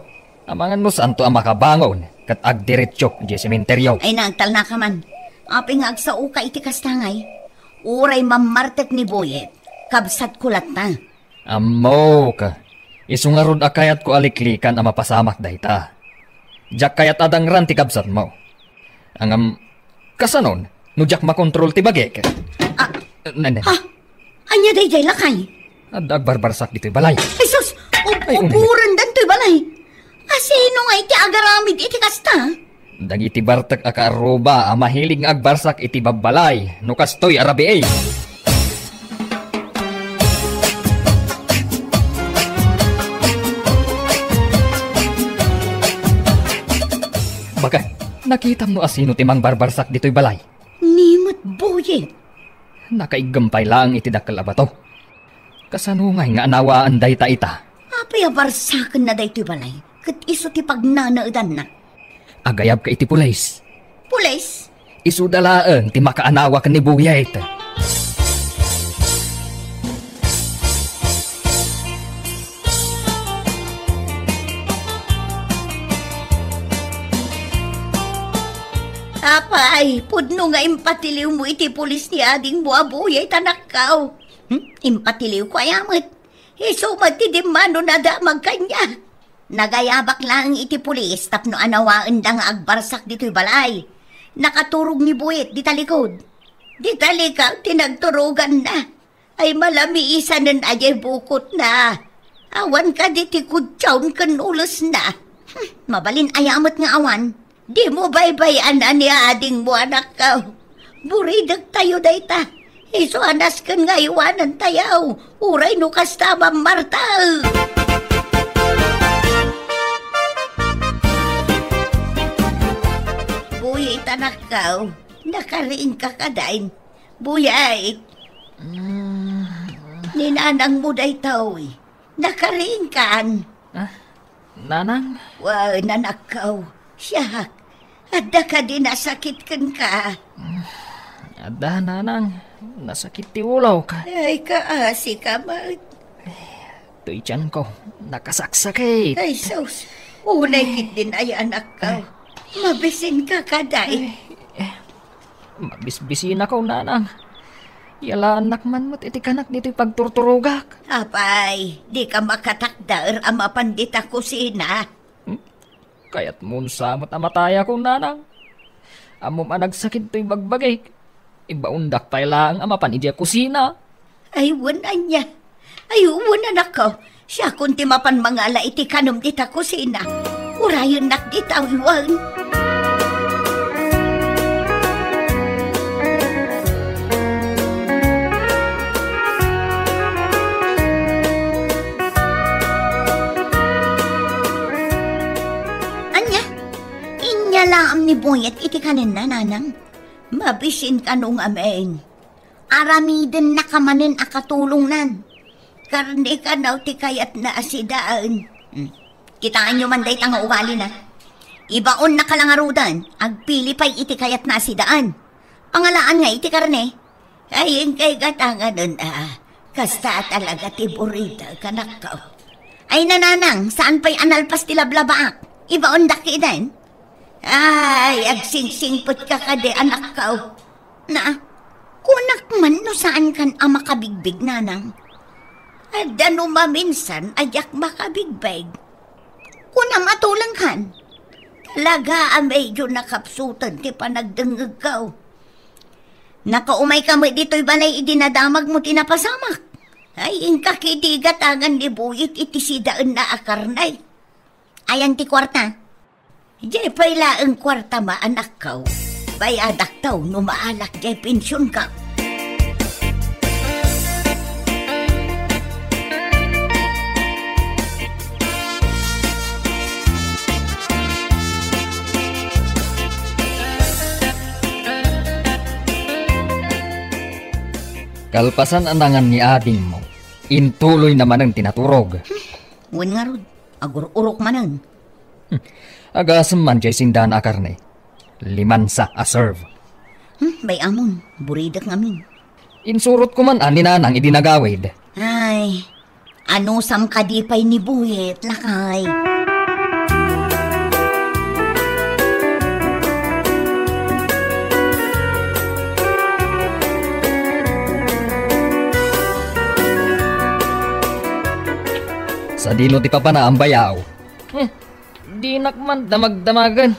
Amangan no saanto a makabangon ket agdiretso idiay sementerio. Ay, nagtalnaka man. Apay nga agsaoka iti kasta ngay? Uray mammartek ni Boyet, kabsatko latta. Ammok. Isu ngarud a kayatko a liklikan a mapasamak dayta. Diak kayat a dangran ti kabsatmo. Ngem, kasanon, no diak makontrol ti bagik? Ah, nene. Ha? Ania daydiay, lakay? Adda agbarbarsak ditoy balay. Ay, sus! Ub-, Ay, unay. Uburen dantoy balay. Asino nga iti agaramid iti kasta? Dagiti bartek a kaarruba a mahilig nga agbarsak iti babbalay no kastoy a rabii. Bakay, nakitam no asino ti mangbarbarsak ditoy balay? Ni met Buyet. Nakaiggem pay laeng iti dakkel a bato. Kasano ngay nga anawaan dayta ita? Apay a barsakenna daytoy balay, ket isu ti pagnanaedanna? Agayabka iti pulis. Pulis? Isuda laeng ti makaanawa ken ni Buyet. Apay, pudno nga impatiliwmo iti pulis ni adingmo a Buyet, anakko. Hmm? Impatiliwko aya met. Isu met ti dimmano nadamag kaniak. Nagayabak laeng iti pulis tapno anawaenda nga agbarsak ditoy balay. Nakaturog ni Buyet dita likod. Dita likaw ti nagturoganna. Ay malamiisanen a diay bukotna. Awan kadi ti kudsaon ken ulesna. Hmm, mabalin aya met nga awan. Dimo baybay-an a ni adingmo, anakko. Buridektayo dayta. Isu a nasken nga aywanentayo, uray no kasta a mammarta. Buyet, anakko, nakariingka kadi? Buyet. Mm. Ni nanangmo daytoy. Nakariingkan. Ah, nanang? Wen, anakko. Siak, adda kadi nasakit kenka? Adda, nanang. Nasakit ti ulok. Ay, kaasi ka met. Toy tianko, nakasaksakit. Ay, sus. Unay ketdin aya, anakko. Mabisinka kadi? Ay, eh. Mabisbisinako, nanang. Yalaannak man met iti kanak ditoy pagturturogak. Apay, dika makatakder a mapan dita kusina? Hmm? Kayatmon sa met a matayako, nanang. Ammom a nagsakit toy bagbagik. Ibaondak pay laeng a mapan idiay kusina. Ay, wen ania. Ay, wen, anakko. Siakon ti mapan mangala iti kanem dita kusina. Urayennak dita, wen. Ania? Inyalaam ni Buyet iti kanenna, nanang. Mabisin kano ngamin. Aramidennaka manen a katulongnan. Karne kano ti kayatna a sidaen. Hmm. Kitaenyo man dayta nga ugalina. Ibaonnaka la ngaruden, agpili pay iti kayatna a sidaen. Pangalaan nga iti karne. Ay, inkay gatanganen a. Kasta a talaga ti buridek, anakko. Ay, nanang, saan pay a nalpas ti lablabaak? Ibaondak iden. Ay, agsingsingpetka kadi, anakko. Na, kunak man no saankan a makabigbig, nanang. Adda no maminsan a diak makabigbig. Kunam a tulengkan. Talaga a medyo nakapsuten ti panagdengngegko. Nakaumayka met ditoy balay idi nadamagmo ti napasamak. Ay, inka ketdi gatangan ni Buyet iti sidaenna a karne. Ayan ti kuarta? Diay pay laeng kuartam, anakko. Bayadakto no maalak diay pensionko. Kalpasan a nangan ni adingmo, intuloyna manen ti naturog. Hmm, wen ngarud, agur-urok manen. Hmm, agasem man diay sendana a karne. Limansa a serve. Hmm, bay-amon, buridek ngamin. Insurotko man a ni nanang idi nagawid. Ay, anusam kadi pay ni Buyet, lakay? Sadino ti papanaam, bayaw? Hmm. Dinak man damagdamagen.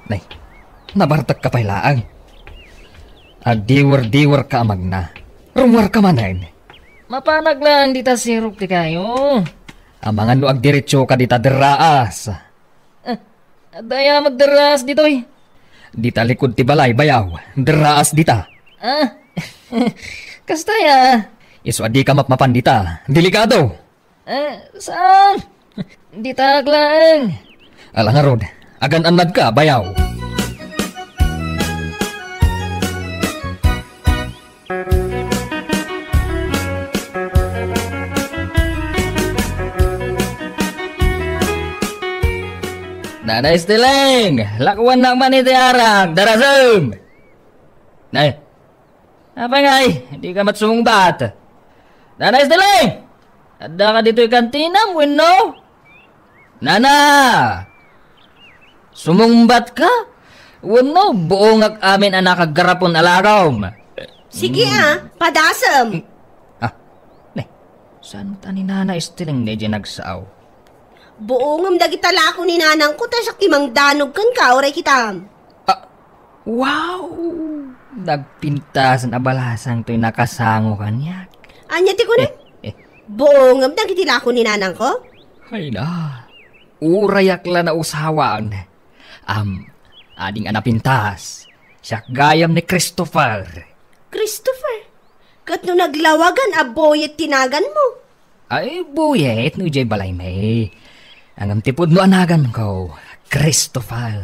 Nay, nabartek ka pay laeng. Agdiwer-diwer ka a magna. Rummuar ka manen. Mapanak laeng dita sirok ti kayo. Amangan no agdiretso ka dita derraas. Ah, adda aya met derraas ditoy? Dita likod ti balay, bayaw. Derraas dita. Ah, kasta aya. Isu a dika mapmapan dita. Delikado. Eh, saan? Ditak laeng. Ala ngarud, agan-annad ka, bayaw. Nanay Stileng, lakuannak man iti arak, darasem! Nay, apay ngay, dika met sumungbat? Nanay Stileng! Adda ka ditoy kantinam, wenno? Nana! Sumungbat ka? Wenno, buongak amin a nakaggarapon a lagom. Sige, ah, padasem. Ah, ne, saan ta ni Nana Esteleng ne di nagsao? Buongem dagita lako ni nanangko, ta siak ti mangdanog kenka, uray kitam. Ah, wow! Nagpintasan a balasang toy nakasango kaniak. Ania ti kunam? Eh, eh. Buongem dagiti lako ni nanangko? Ay na, urayak la nausawan. Am, ading a napintas. Siak gayam ni Christopher. Christopher? Ket no naglawagan a Boyet ti naganmo? Ay, Boyet, no idiay balaymi. Ngem ti pudno a naganko, Christopher.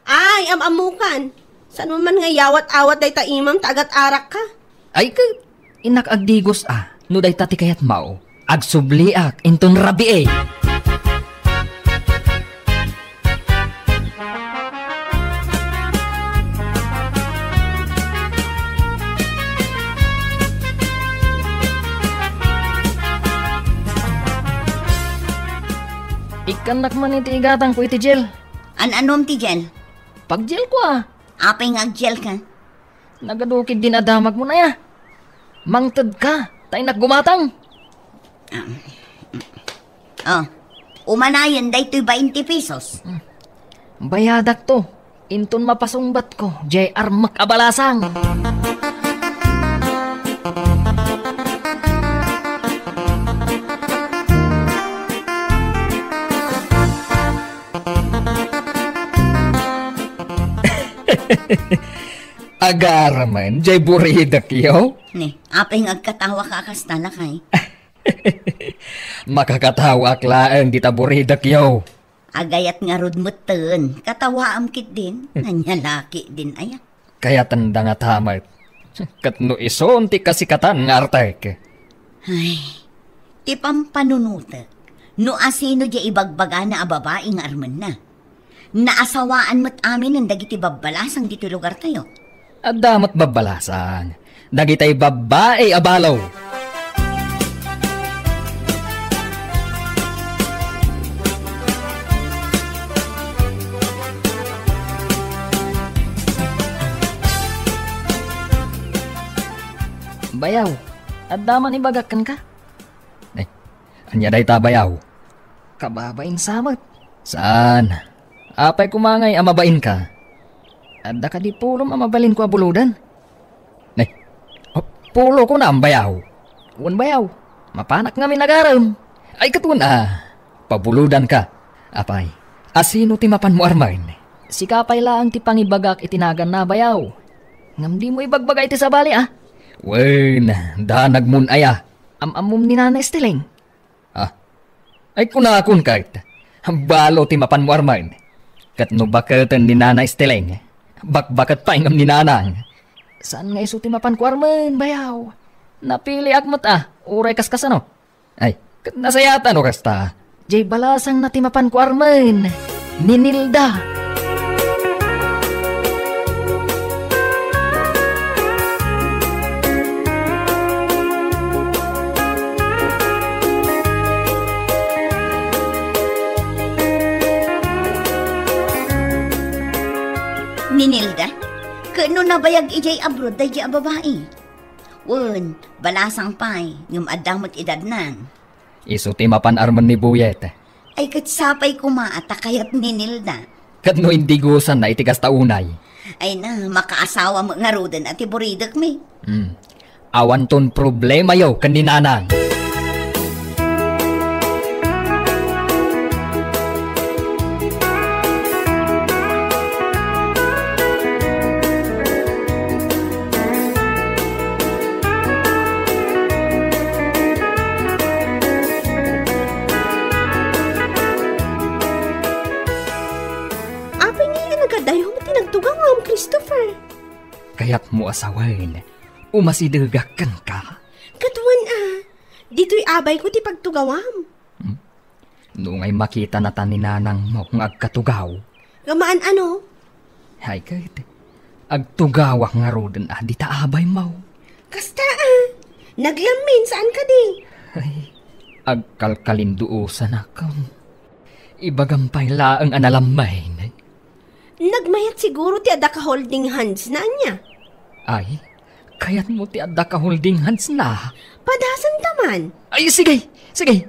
Ay, am-ammokan. Saan mo man nga iyawat-awat dayta imam ta agat-arakka? Ay, ket innak agdigos a, no dayta ti kayatmo, agsubliak inton rabii. Ikkannak man iti igatangko iti gel. An-anom ti gel? Pag-gel ko a. Apay nga ag-gel ka? Nagadu ketdin a damagmo, Nay a. Mangted ka, ta innak gumatang. Ah, mm. Oh, umanayen daytoy bainte pesos. Hmm. Bayadak to, inton mapasungbat ko, jay armek a balasang. Agarem, jay buridekyo? Ne, apay nga agkatawa ka a kasta, lakay? Makakatawaak laeng dita buridekyo. Agayat ngarud metten, katawaam ketdin, ania la ketdin aya. Kayatenda ngata met. Ket no isun ti kasikatan nga artek. Ay, ti pampanunotek, no asino diay ibagbagana a babai nga armenna. Naasawaan met aminen dagiti babbalasang ditoy lugartayo. Adda met babbalasang. Dagitay babbai a balo. Bayaw, adda man ibagak kenka? Eh, ania dayta, bayaw? Kababain sa met. Saan? Apay koma ngay a mabainka? Adda kadi pulom a mabalinko a bulodan? Nay, oh, pulo kunam, bayaw? Wen, bayaw. Mapanak ngamin agarem. Ay, ket wen a. Pabulodanka. Apay, asino ti mapanmo armen? Sika pay laeng ti pangibagak iti naganna, bayaw. Ngem dimo ibagbaga iti sabali, a? Wen, danagmon aya. Am-ammom ni Nana Esteleng? Ah, ay, kunakon ket, balo ti mapanmo armen. Ket no baketen ni Nana Esteleng, bakbaket pay ngem ni Nanang. Saan nga isu ti mapanko armen, bayaw? Napiliak met a, uray kaskasano. Ay, ket nasayaat no kasta. Jay balasangna ti mapanko armen. Ni Nilda. Ni Nilda? Ket no nabayag idiay abroad daydi a babai? Wen, balasang pay, ngem adda met edadnan. Isu ti mapan armen ni Buyet. Ay, ket sapay koma a ta kayat ni Nilda. Ket no indigosanna iti kasta unay? Ay na, makaasawa met ngaruden a ti buridekmi. Hmm. Awanton problemayo ken ni Nanang. Apay ngay a nagadayom ti nagtugawam, Christopher? Kayatmo a sawen, umasidegak kenka? Ket wen a, ditoy abayko ti pagtugawam. Hmm? No ngay makitanata ni nanangmo nga agkatugaw. Ngem maan ano? Hay ket, agtugawak ngaruden a dita abaymo. Kasta a, naglammin saan kadi? Ay, agkalkalinduosanak. Ibagam pay laeng a nalammin. Nagmayat siguro ti adda ka holding hands na ania? Ay, kayatmo ti adda ka holding hands na? Padasanta man. Ay, sige, sige.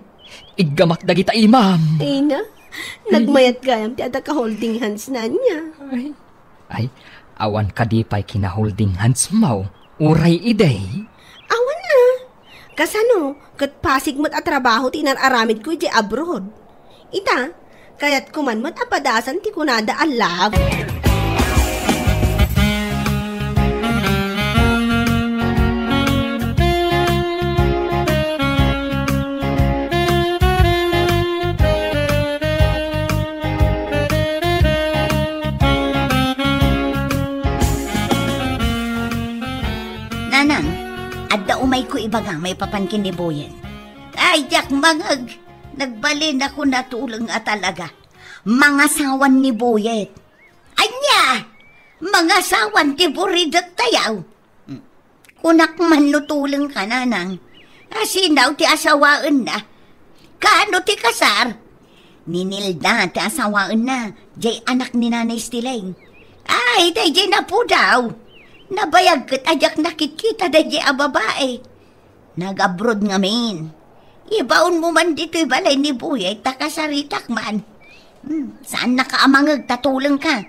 Iggamak dagita imam. Ay na, nagmayat gayam ti adda ka holding hands na ania? Ay, ay, awan kadi pay kina holding hands mo, uray idi? Awan a. Kasano, ket pasig met a trabaho ti inar-aramidko idiay abroad. Ita, kayatko man met a padasan ti kunada a love. Nanang, adda umayko ibaga maipapan ken ni Boyet. Ay, diak mangeg. Nagbalinakon a tuleng a talaga. Mangasawan ni Boyet. Ania? Mangasawan ti buridektayo? Kunak man no tulengka, nanang. Asinaw ti asawaenna. Kaano ti kasar? Ni Nilda ti asawaenna, jay anak ni Nanay Stileng. Ay, dayjay napudaw. Nabayag ket a diak nakitkita dayjay a babai. Nag-abroad ngamin. Ibaonmo man ditoy balay ni Buyay ta kasaritak man. Hmm, saannaka a mangeg ta tulengka.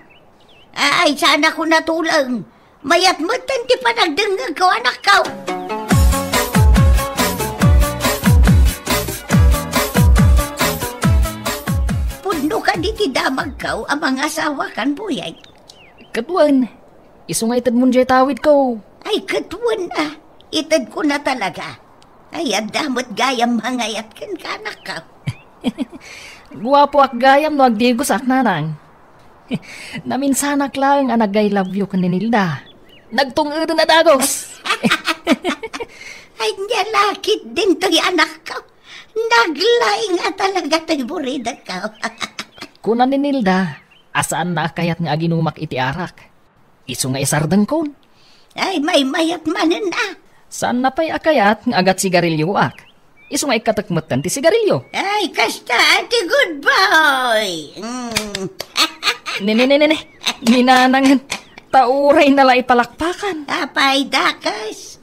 Ay, saanakon a tuleng. Mayat metten ti panagdengngegko, anakko. Pudno kadi ti damagko a mangasawakan, Buyay? Ket wen, isu nga itedmon jay tawidko. Ay, ket wen a, itedko na talaga. Ay, adda met gayam mangayat kenka, anakko. Guapoak gayam no agdigosak, nanang. Naminsanak laeng a nag-I love you ken ni Nilda. Nagtung-eden a dagus. Ay, nia la ketdin toy, anakko. Naglaing a talaga toy buridekko. Kuna ni Nilda, a saanna a kayat nga aginumak iti arak. Isu nga isardengkon. Ay, maymayat manen a. Saanna pay a kayat nga agat sigarilioak. Isu nga ikkatek metten ti sigarilio. Ay, kasta, Ate Good Boy. Mm. Ne, ne, ne, ne, ne. Ni nanangen, ta urayna la ipalakpakan. Apay, dakas.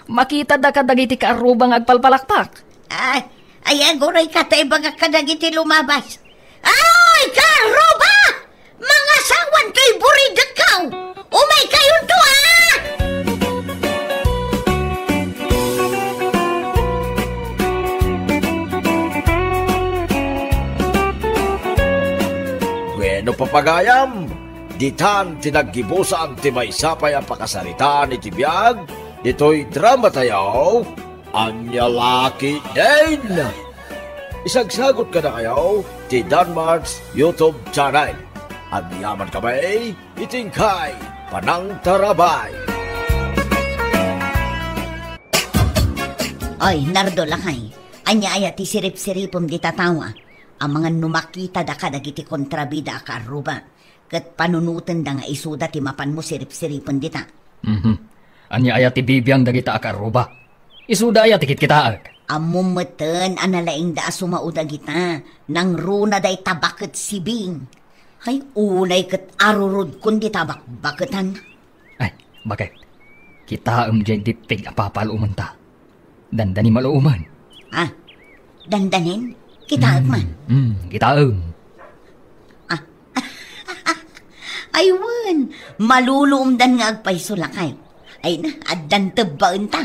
Makitada kadagiti kaarruba nga agpalpalakpak. Ay, ay, aguray ka ta ibagak kadagiti lumabas. Ay, kaarruba! Mangasawan toy buridekko! Umaykayonto, a! Bueno, papagayam, ditan ti naggibusan ti maysa pay a pakasaritaan iti biag ditoy dramatayo. Ania la ketdin? Isagsagot kadakayo ti Danmart's YouTube channel. Agyaman kami iti inkay panangtarabay. Oy, Nardo, lakay, ania aya ti sirip-siripem dita tawa? Amangan no makitada kadagiti kontrabida a kaarruba. Ket panunotenda nga isuda ti mapanmo sirip-siripen dita. Mhm. Ania aya ti bibiang dagita a kaarruba? Isuda aya ti kitkitaek? Ammom metten a nalaingda a sumao dagita, nangruna dayta baket sibing. Hay, unay ket arurodkon dita bakbaketan. Ay, baket. Kitaem diay dittig a papalumenta. Dandani maluuman. Ah, dandanin? Kitaek man. Hmm, kitaem. Ah. Ay, wen, maluluomdan nga agpayso, lakay. Ay na, addan tebbaenta.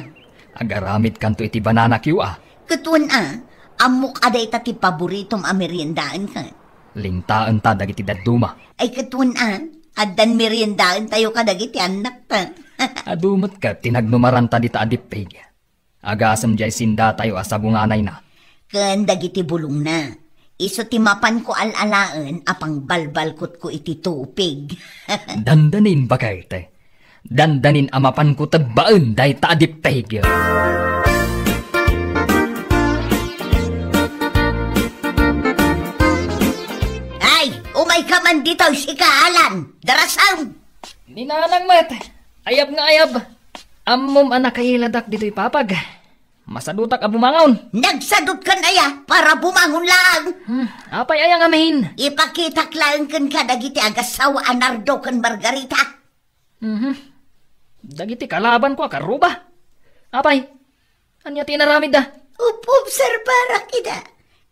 Agaramidkanto iti bananakyo, a. Ket wen, a, ammok a dayta ti paboritom a meriendaen ket. Lintaenta dagiti dadduma. Ay, ket wen, a, addan meriendaentayo kadagiti annakta. Adu met ket ti nagnumaranta dita a dippig. Agasem diay sindatayo a sabunganayna. Ken dagiti bulongna. Isu ti mapanko al-alaen a pangbalbalkotko iti tupig. Dandanin, baket. Dandanin a mapanko tebbaen dayta a dippig. Ay, umayka man ditoy, sika, Alan. Darasam! Ni nanang met, ayab nga ayab. Ammom a nakailadak ditoy papag. Masadutak a bumangon. Nagsadutkan aya para bumangon laeng. Hmm, apay aya ngamin? Ipakitak laeng kenka dagiti agassawa a Nardo ken Margarita. Mhm. Dagiti kalabanko a karuba. Apay, ania ti inaramidda? Up-, obserbarak ida.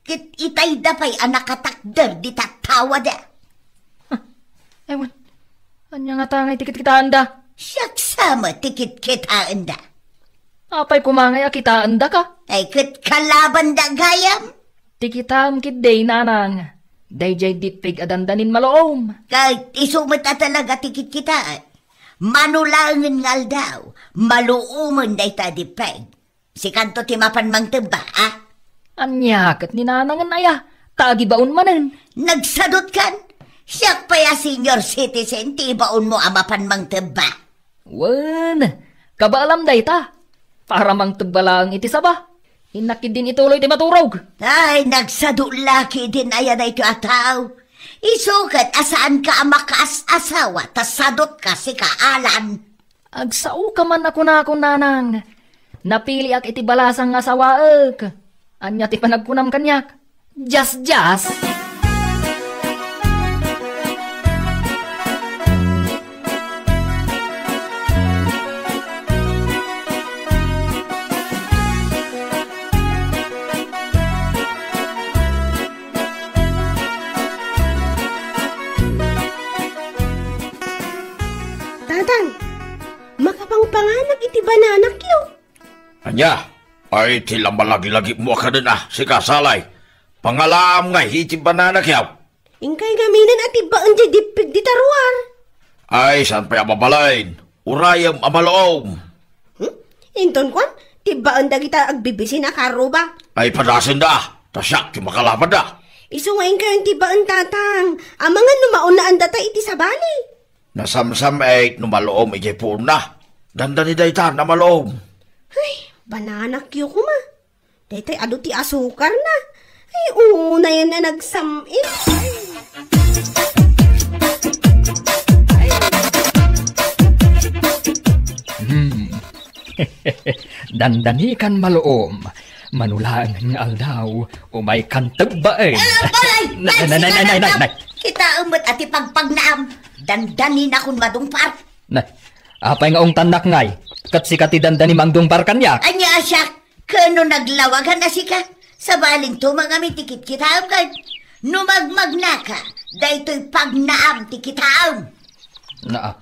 Ket itayda pay a nakatakder dita tawada. Huh. Ay, wen. Ania ngata ngay ti kitkitaenda? Siak sa met ti kitkitaenda. Apay koma ngay a kitaendaka? Ay, ket kalabanda gayam. Ti kitaem ketdi, nanang, daydiay dippig a dandanin maluom. Ket isu met a talaga ti kitkitaek. Mano laengen nga aldaw, maluomen dayta a dippig. Sikanto ti mapan mangtebba, a? Ania ket ni nanangen aya, ta agibaon manen. Nagsadutkan? Siak pay a senior citizen ti ibaonmo a mapan mangtebba. Wen, kabaalam dayta. Para mangtebba laeng iti saba. Innak ketdin ituloy ti maturog. Ay, nagsado la ketdin aya daytoy a tao. Isu ket a saanka a makaas-asawa ta sadotka, sika, Alan. Agsaoka man a kunakon, nanang. Napiliak iti balasang nga asawaek. Ania ti panagkunam kaniak? Diasdias. Tatang, makapangpanganak iti bananakyo. Ania? Ay, ti la malagilagipmo a kanen a, sika, Salay. Pangalaam ngay iti bananakyo. Inkay ngaminen a tibbaen diay dippig dita ruar. Ay, saan pay a mabalin? Urayem a maluom. Hmm? Inton kuan, tibbaen dagita agbibisin a karuba. Ay, padasenda, ta siak ti makalabanda. Isu nga inkayon tibbaen, tatang. Amangan no maunnaandata iti sabali. Nasamsam-it no maluom idiay puonna. Dandani dayta a maluom. Ay, bananakyo koma. Daytay adu ti asukarna. Ay, unayen a nagsam-it. Hmm. Dandanikan maluom. Mano laeng nga aldaw, umaykan tebbaen. Ah, balay! Nay, nay, nay, nay, nay, nay, nay. Kitaem met a ti pagpagnaam. Dandaninakon madungpar. Na, apay nga ungtannak ngay? Ket sika ti dandani mangdungpar kaniak. Ania a siak? Ken no naglawagan a sika, sabalinto ngamin ti kitkitaem ket no magmagnaka, daytoy pagnaam ti kitaem. Naa,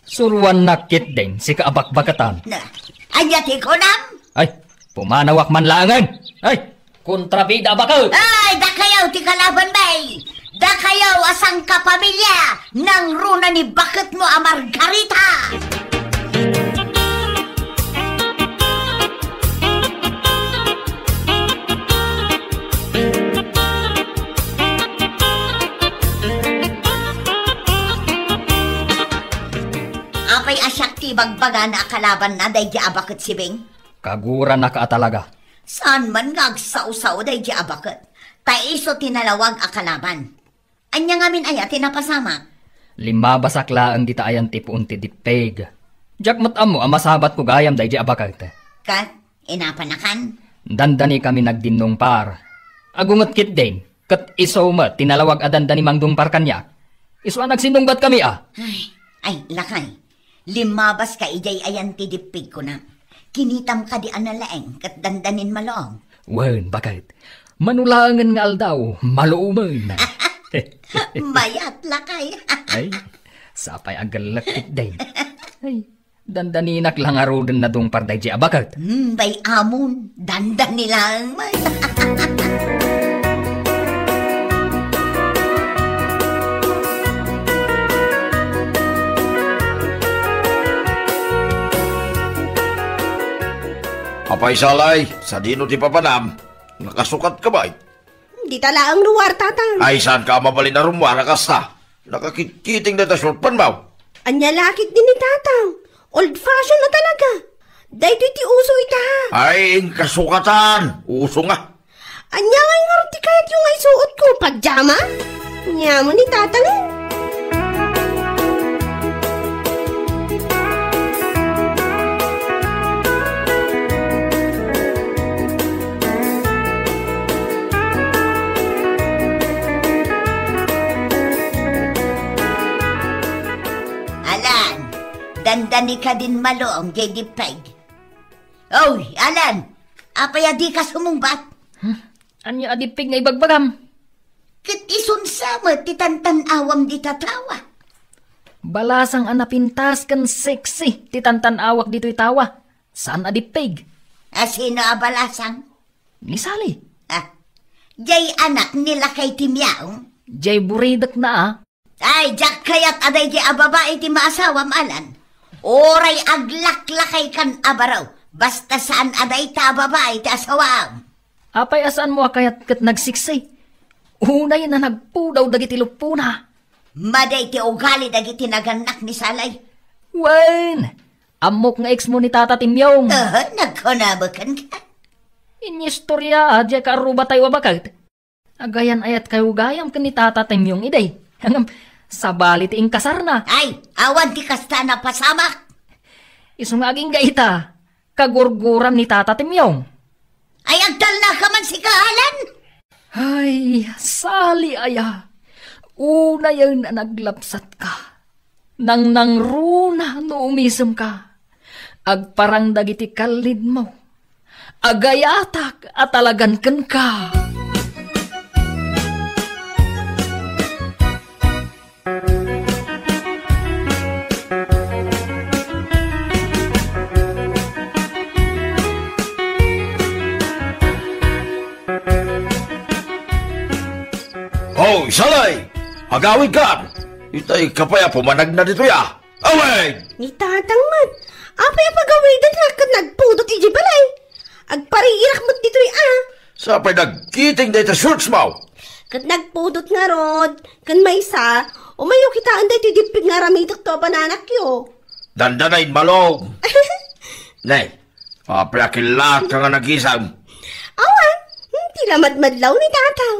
suroannak ketdin, sika a bakbaketan. Na, ania ti kunam? Ay, pumanawak man laengen. Ay, kontrabida a baket! Ay, dakayaw ti kalaban, bay! Dakayaw a sangkapamilya, nangruna ni baketmo a Margarita! Apay a siak ti bagbagana a kalabanna daydi a baket, Sibing? Kaguranaka a talaga. Saan man nga agsao-sao daydi a baket, ta isu ti nalawag a kalaban. Ania ngamin aya ti napasamak? Limmabasak laeng dita ayan ti puon ti dippig. Diak met ammo a masabatko gayam daydi a baket. Ket, inapanakan? Dandanikami nagdinnungpar. Agunget ketdin, ket isu met ti nalawag a dandani mangdungpar kaniak. Isu a nagsinnungbatkami a. Ay, ay, lakay. Limmabaska idiay ayan ti dippig, kunam. Kinitam kadi a nalaeng ket dandanin maluom? Wen, baket. Mano laengen nga aldaw, maluomen. Mayat, lakay. Ay, sapay a gellek ketdin. Ay, dandaninak la ngaruden nadungpar daydiay a baket. Hmm, bay amon, dandani laeng met. Apay, Salay, sadino ti papanam? Nakasukatka bay? Dita laeng rummuar, Tatang. Ay, saanka a mabalin a rummuar a kasta? Nakakitkiting dayta shortpant mo. Ania la ketdi ni Tatang? Old fashion a talaga. Daytoy ti uso ita. Ay, inkasukatan. Uso nga. Ania ngay ngarud ti kayatyo nga isuotko? Pajama? Ania mo ni Tatang, eh? Alan, dandani kadin maluom jay dippeg. Oy, Alan, apay a dika sumungbat? Hmm? Ania a dippeg nga ibagbagam? Ket isun sa met ti tantan-awam dita tawa. Balasang a napintas ken sexy ti tantan-awak ditoy tawa. Saan a dippeg. A sino a balasang? Ni Sally. Ah, jay anak ni lakay Timyong? Jay buridek na, a. Ay, diak kayat a daydi a babai ti maasawam, Alan. Uray aglaklakaykan a baro, basta saan a dayta a babai ti asawam. Apay a saanmo a kayat ket nagsiksi? Unay a nagpudaw dagiti luppona. Madi ti ugali dagiti nagannak ni Salay. Wen, ammok nga ex mo ni Tata Timyong. Aha, nagkunam kenka. Inistorya, diay kaarrubatayo a baket. Agayan-ayatkayo gayam ken ni Tata Timyong idi. Ngem, sabali ti inkasarna. Ay, awan ti kasta a napasamak. Isu nga agingga ita, kagurguram ni Tata Timyong. Ay, agtalnaka man sika, Alan? Ay, Sally aya. Unayen a naglabsatka. Nangnangruna no umisemka. Agparang dagiti kallidmo. Agayatak a talagan kenka. Hoy, Salay! Agawidkan! Itay ka pay a pumanagna ditoy, a. Awen! Ni Tatang met, apay a pagawidanna ket nagpudot idiay balay? Agpariirak met ditoy, a. Sapay nagkiting dayta shorts mo. Ket nagpudot ngarud, ken maysa, umayo kitaen daytoy dippeg nga aramidekto a bananakyo. Dandana, immalom. Ne, apay a killatka nga nagisem? Awan, ti la madmadlaw ni Tatang.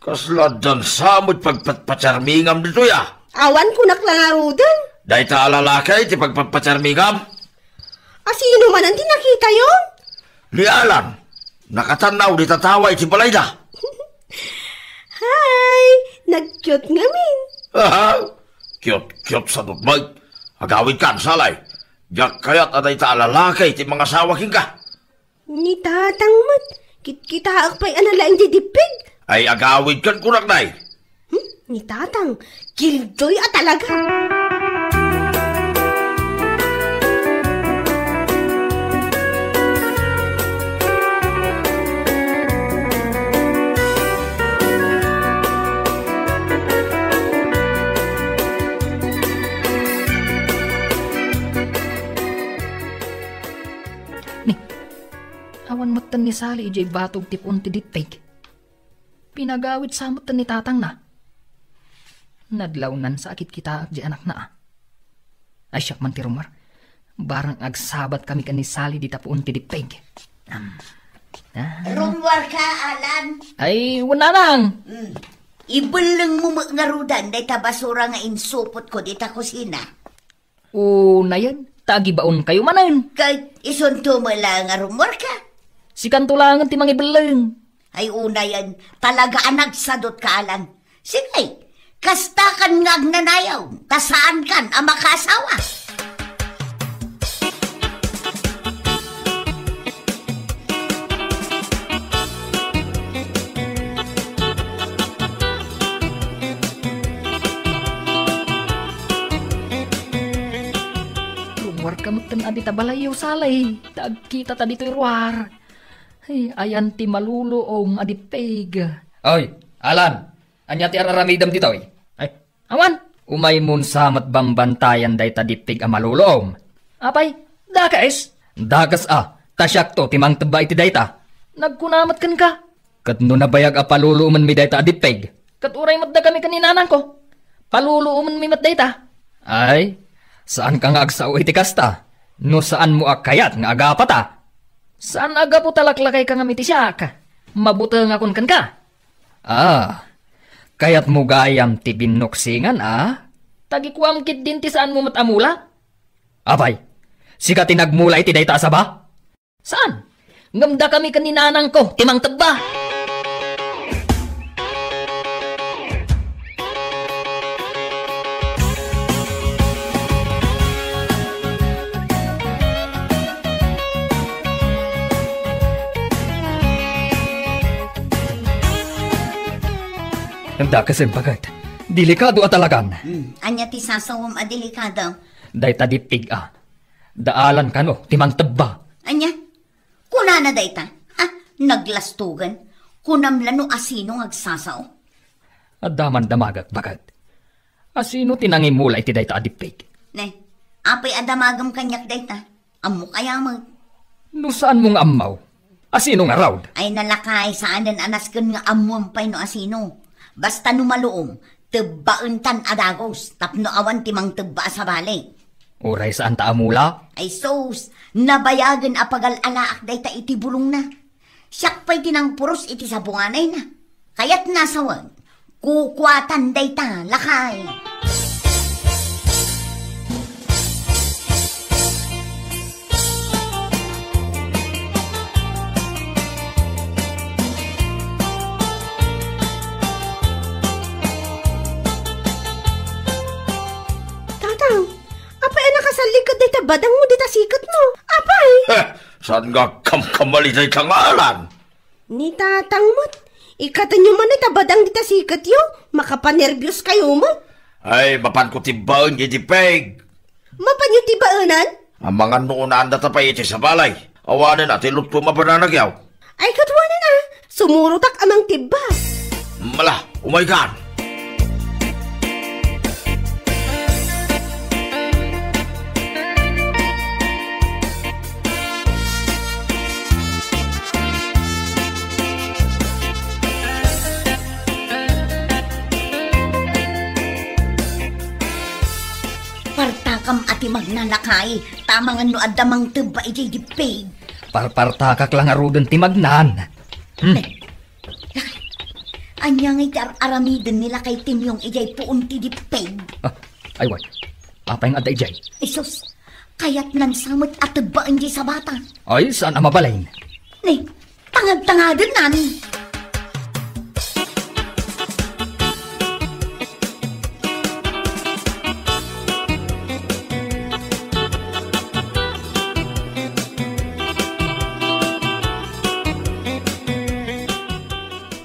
Kasla dansa met pagpatpatsarmingam ditoy, a. Awan kunak la ngaruden. Dayta a lalaki ti pagpatpatsarmingam? A sino manen ti nakitayo? Ni Alan, nakatannaw dita tawa iti balayda. Hi, nag-cute ngamin. Aha, cute-cute sa tutbay. Agawidkan, Salay. Diak kayat a dayta a lalaki ti mangasawa kenka. Ni Tatang met, kitkitaek pay a nalaing ti dippeg. Ay, agawidkan kunak, nay. Hmm? Ni Tatang, killjoy a talaga. Ni, awan metten ni Sally idiay batog ti puon ti dippeg. Pinagawid sa metten ni tatangna. Nadlawnan sa a kitkitaek diay anakna, a. Ay, siak man ti rummuar. Barang agsabat kami ken ni Sally dita puon ti dippeg. Am. Ah. Rummuar ka, Alan? Ay, wen, nanang. Hmm. Ibellengmo met ngaruden dayta basura nga insupotko dita kusina. Unayen, ta agibaonkayo manen. Ket isunto met la nga rummuarka. Sikanto laengen ti mangibelleng. Ay, unayen, talaga a nagsadutka, Alan. Sige, kastakan nga agnanayaw, ta saankan a makaasawa. Kametten a dita balayyo, Sally, ta agkitata ditoy ruar. Ay, ayan ti maluluom a dippig. Oy, Alan, ania ti ar-aramidem ditoy? Ay, awan. Umaymon sa met bambantayan dayta dippig a maluluom. Apay, dakes? Dakes a, ta siakto ti mangtebba iti dayta. Nagkuna met kenka. Ket no nabayag a paluluomenmi dayta a dippig? Ket uray met dakami ken ni nanangko, paluluomenmi met dayta. Ay, saanka nga agsao iti kasta, no saanmo a kayat nga agapata. Saan a gapu ta laklakayka ngem iti siak. Mabutengakon kenka. Ah, kayatmo gayam ti binnuksingan, a? Tagikuam ketdin ti saanmo met a mula. Apay, sika ti nagmula iti dayta a saba? Saan? Ngem dakami ken ni nanangko ti mangtebba. Dakes, baket. Delikado a talagan. Hmm, ania ti sasawem a delikado? Dayta dippig a. Da Alan kano ti mangtebba. Ania? Kunana dayta, ha? Naglastogan. Kunam la no asino nga agsasao. Adda man damagek, baket. Asino ti nangimula iti dayta a dippig? Ne, apay a damagem kaniak dayta? Ammok aya met? No saanmo nga ammo, asino ngarud? Ay, lakay, saanen a nasken nga ammoem pay no asino. Basta no maluom, tebbaentan a dagus tapno awan ti mangtebba a sabali. Uray saanta a mula? Ay sus, nabayagen a pagal-alaak dayta iti bulongna. Siak pay ti nangpuros iti sabunganayna. Kayatna a sawen, kukuatan dayta, lakay. Tatang, apay a nakasallig ket dayta badangmo dita siketmo? Apay? Heh, saan nga kamkamali dayta nga Alan? Ni tatang met, ikatenyo man ita badang dita siketyo, makapanerbios kayo met. Ay, mapanko tibbaen diay dippig. Mapanyo tibbaenan? Amangan no unaan data pay iti sabali. Awanen a ti lutko mabananagyaw. Ay, ket wanen a, sumurotak a mangtibba. Mala, umaykan. Partakam a ti magnanakay, ta amangan no adda mangtebba idiay dippig. Parpartakak la ngaruden ti magnan. Hmm. Ania ngay ti ar-aramiden ni Lakay Timyong idiay puon ti dippig? Ah, ay, wen. Apay nga adda idiay? Isus, kayatnan sa met a tebbaen diay sabata. Ay, saan a mabalin? Ni, tangad-tangadennan.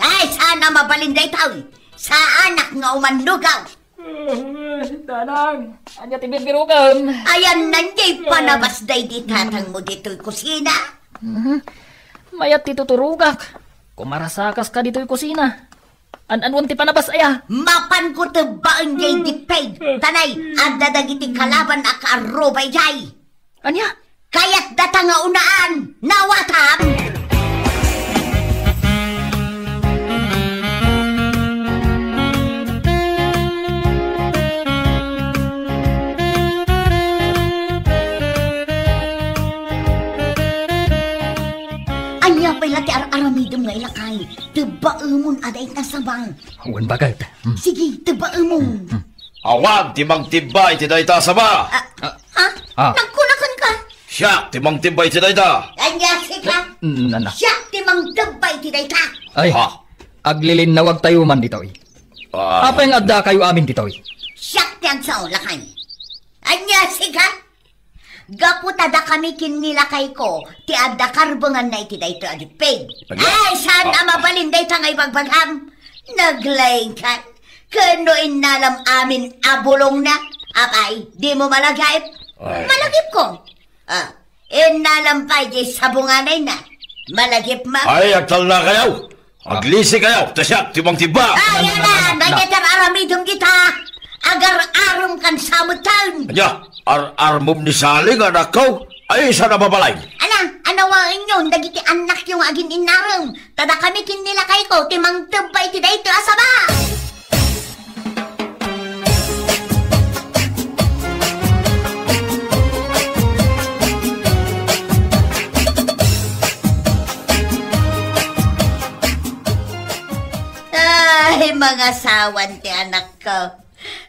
Ay, saan a mabalin daytoy? Saanak nga umannugaw. Ay, Danang, ania ti birbirukem? Ayan, nandiay panabas daydi tatangmo ditoy kusina? Mhm. Mayat ti tuturogak. Kumarasakaska ditoy kusina. An-anuan ti panabas aya? Mapanko tebbaen jay dippig. Tanay, adda dagiti kalaban a kaarruba idiay. Ania? Kayat data nga unaan, nawatam? Ania pay la ti ar-aramidem nga ilakay? Tebbaemon a dayta saba. Wen, baket. Hmm. Sige, tebbaemon. Hmm, hmm. Awan ti mangtibba iti dayta saba. Ah, ah, ah. Nagkunakan ka? Siak ti mangtibba iti dayta. Ania sika? Na, na. Siak ti mangtibba iti dayta. Ay, ha? Aglilinnawagtayo man ditoy. Ah. Apay nga addakayo amin ditoy? Siak ti agsao, lakay. Ania sika? Gapu ta dakami ken ni lakayko ti adda karbenganna iti daytoy a dippig. Ania? Ay, saan a mabalin dayta nga ibagbagam? Naglaingkan. Ken no innalam amin a bulongna, apay, dimo malagaip? Ay. Malagipko. Ah, innalam pay di sabunganayna. Malagipmo. Ay, agtalnakayo. Aglisi kayo, ta siak ti mangtibba. Ay, ala, dayta ar-aramidem dita. Agar-arem kan samutan. Anya, ar-armem ni Sally nga anakko? Ay, saan a babalay? Ala, anawaenyon dagiti annakyo nga agin-innarem. Ta dakami ken ni lakayko ti mangtebba iti daytoy a saba. Ay, mangasawan ti anakko.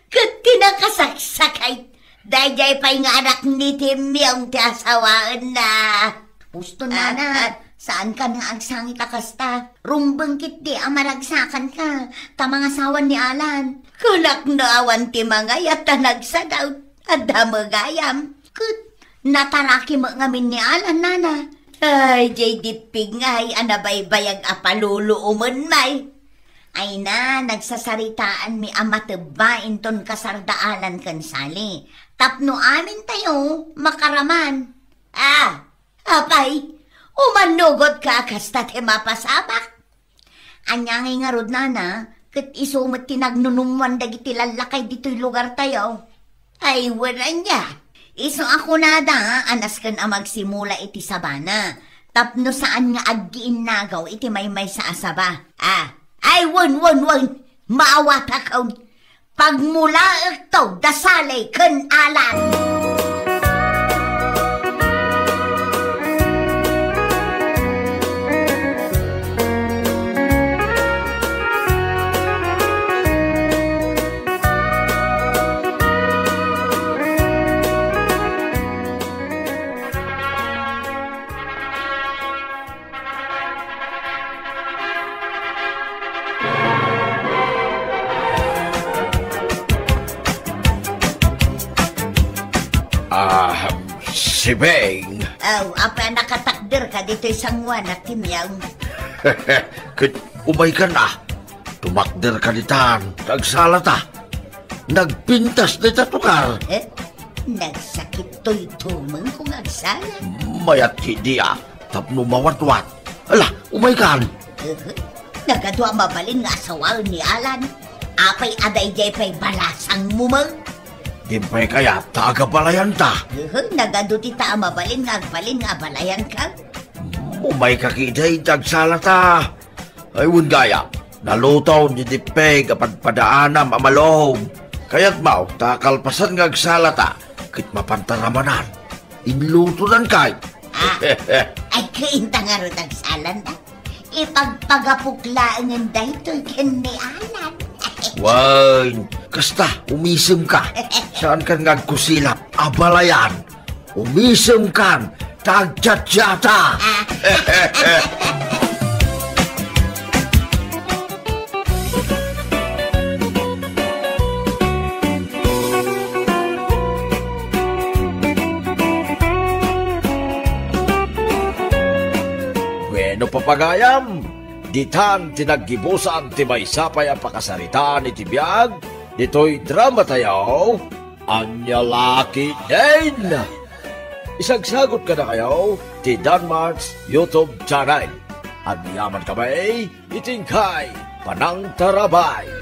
Ket ti nakasaksakay, daydiay pay nga anak ni Timyong ti asawaenna. Husto, ah, nana, ah, saankan nga agsangit a kasta. Rumbeng ketdi a maragsakanka, ta mangasawan ni Alan. Kunak no awan ti mangayat a nagsadaw, adda met gayam. Ket nataraki met ngamin ni Alan, nana. Ay, jay dippig ngay a nabaybayag a paluluomen, may. Ay na, nagsasaritaanmi a matebba inton kasardaalan ken Sally. Tapno amintayo makaraman. Ah, apay, umannugotka a kasta ti mapasamak. Ania ngay ngarud, nana, ket isu met ti nagnunummoan dagiti lallakay ditoy lugartayo. Ay, wen ania. Isu a kunada a nasken a magsimula iti sabana, tapno saan nga aggiinnagaw iti maymaysa a saba. Ah, ay, wen, wen, wen. Maawatakon. Pagmulaekto da Sally ken Alan. Ah, si Beng. Aw, apay a nakatakderka ditoy sanguanak, Timyong? Ket umaykan a. Tumakderka ditan, ta agsalata. Nagpintas dayta tukar. Eh? Nagsakit toy tumengko nga agsala. Mayat ti dia, tapno mawatwat. Ala, umaykan. Eh, nagadu a mabalin nga asawaen ni Alan. Apay a daydiay pay balasangmo met? Di pay kayat ta agabalayanta. Eh, nagadu ti ta a mabalin nga agbalin nga abalayanka. Umayka ketdi ta agsalata. Ay, wen gayam, naluton ti dippeg a padpadaanam a malom. Kayatmo ta kalpasan nga agsalata, ket mapanta ramanan. Inlutonankay. Ah, ay, kainta ngarud agsalanta. Ipagpagapok laengen daytoy ken ni Alan. Wen, kasta, umisemka. Saankan nga agkusilap, abalayan. Umisemkan, ta agchatchata. Wenno, papagayam, ditan ti naggibusan ti maysa pay a pakasaritaan iti biag ditoy dramatayo. Ania la ketdin? Isagsagut kadakayo ti Danmart's YouTube channel. Agyaman kami iti inkay panangtarabay.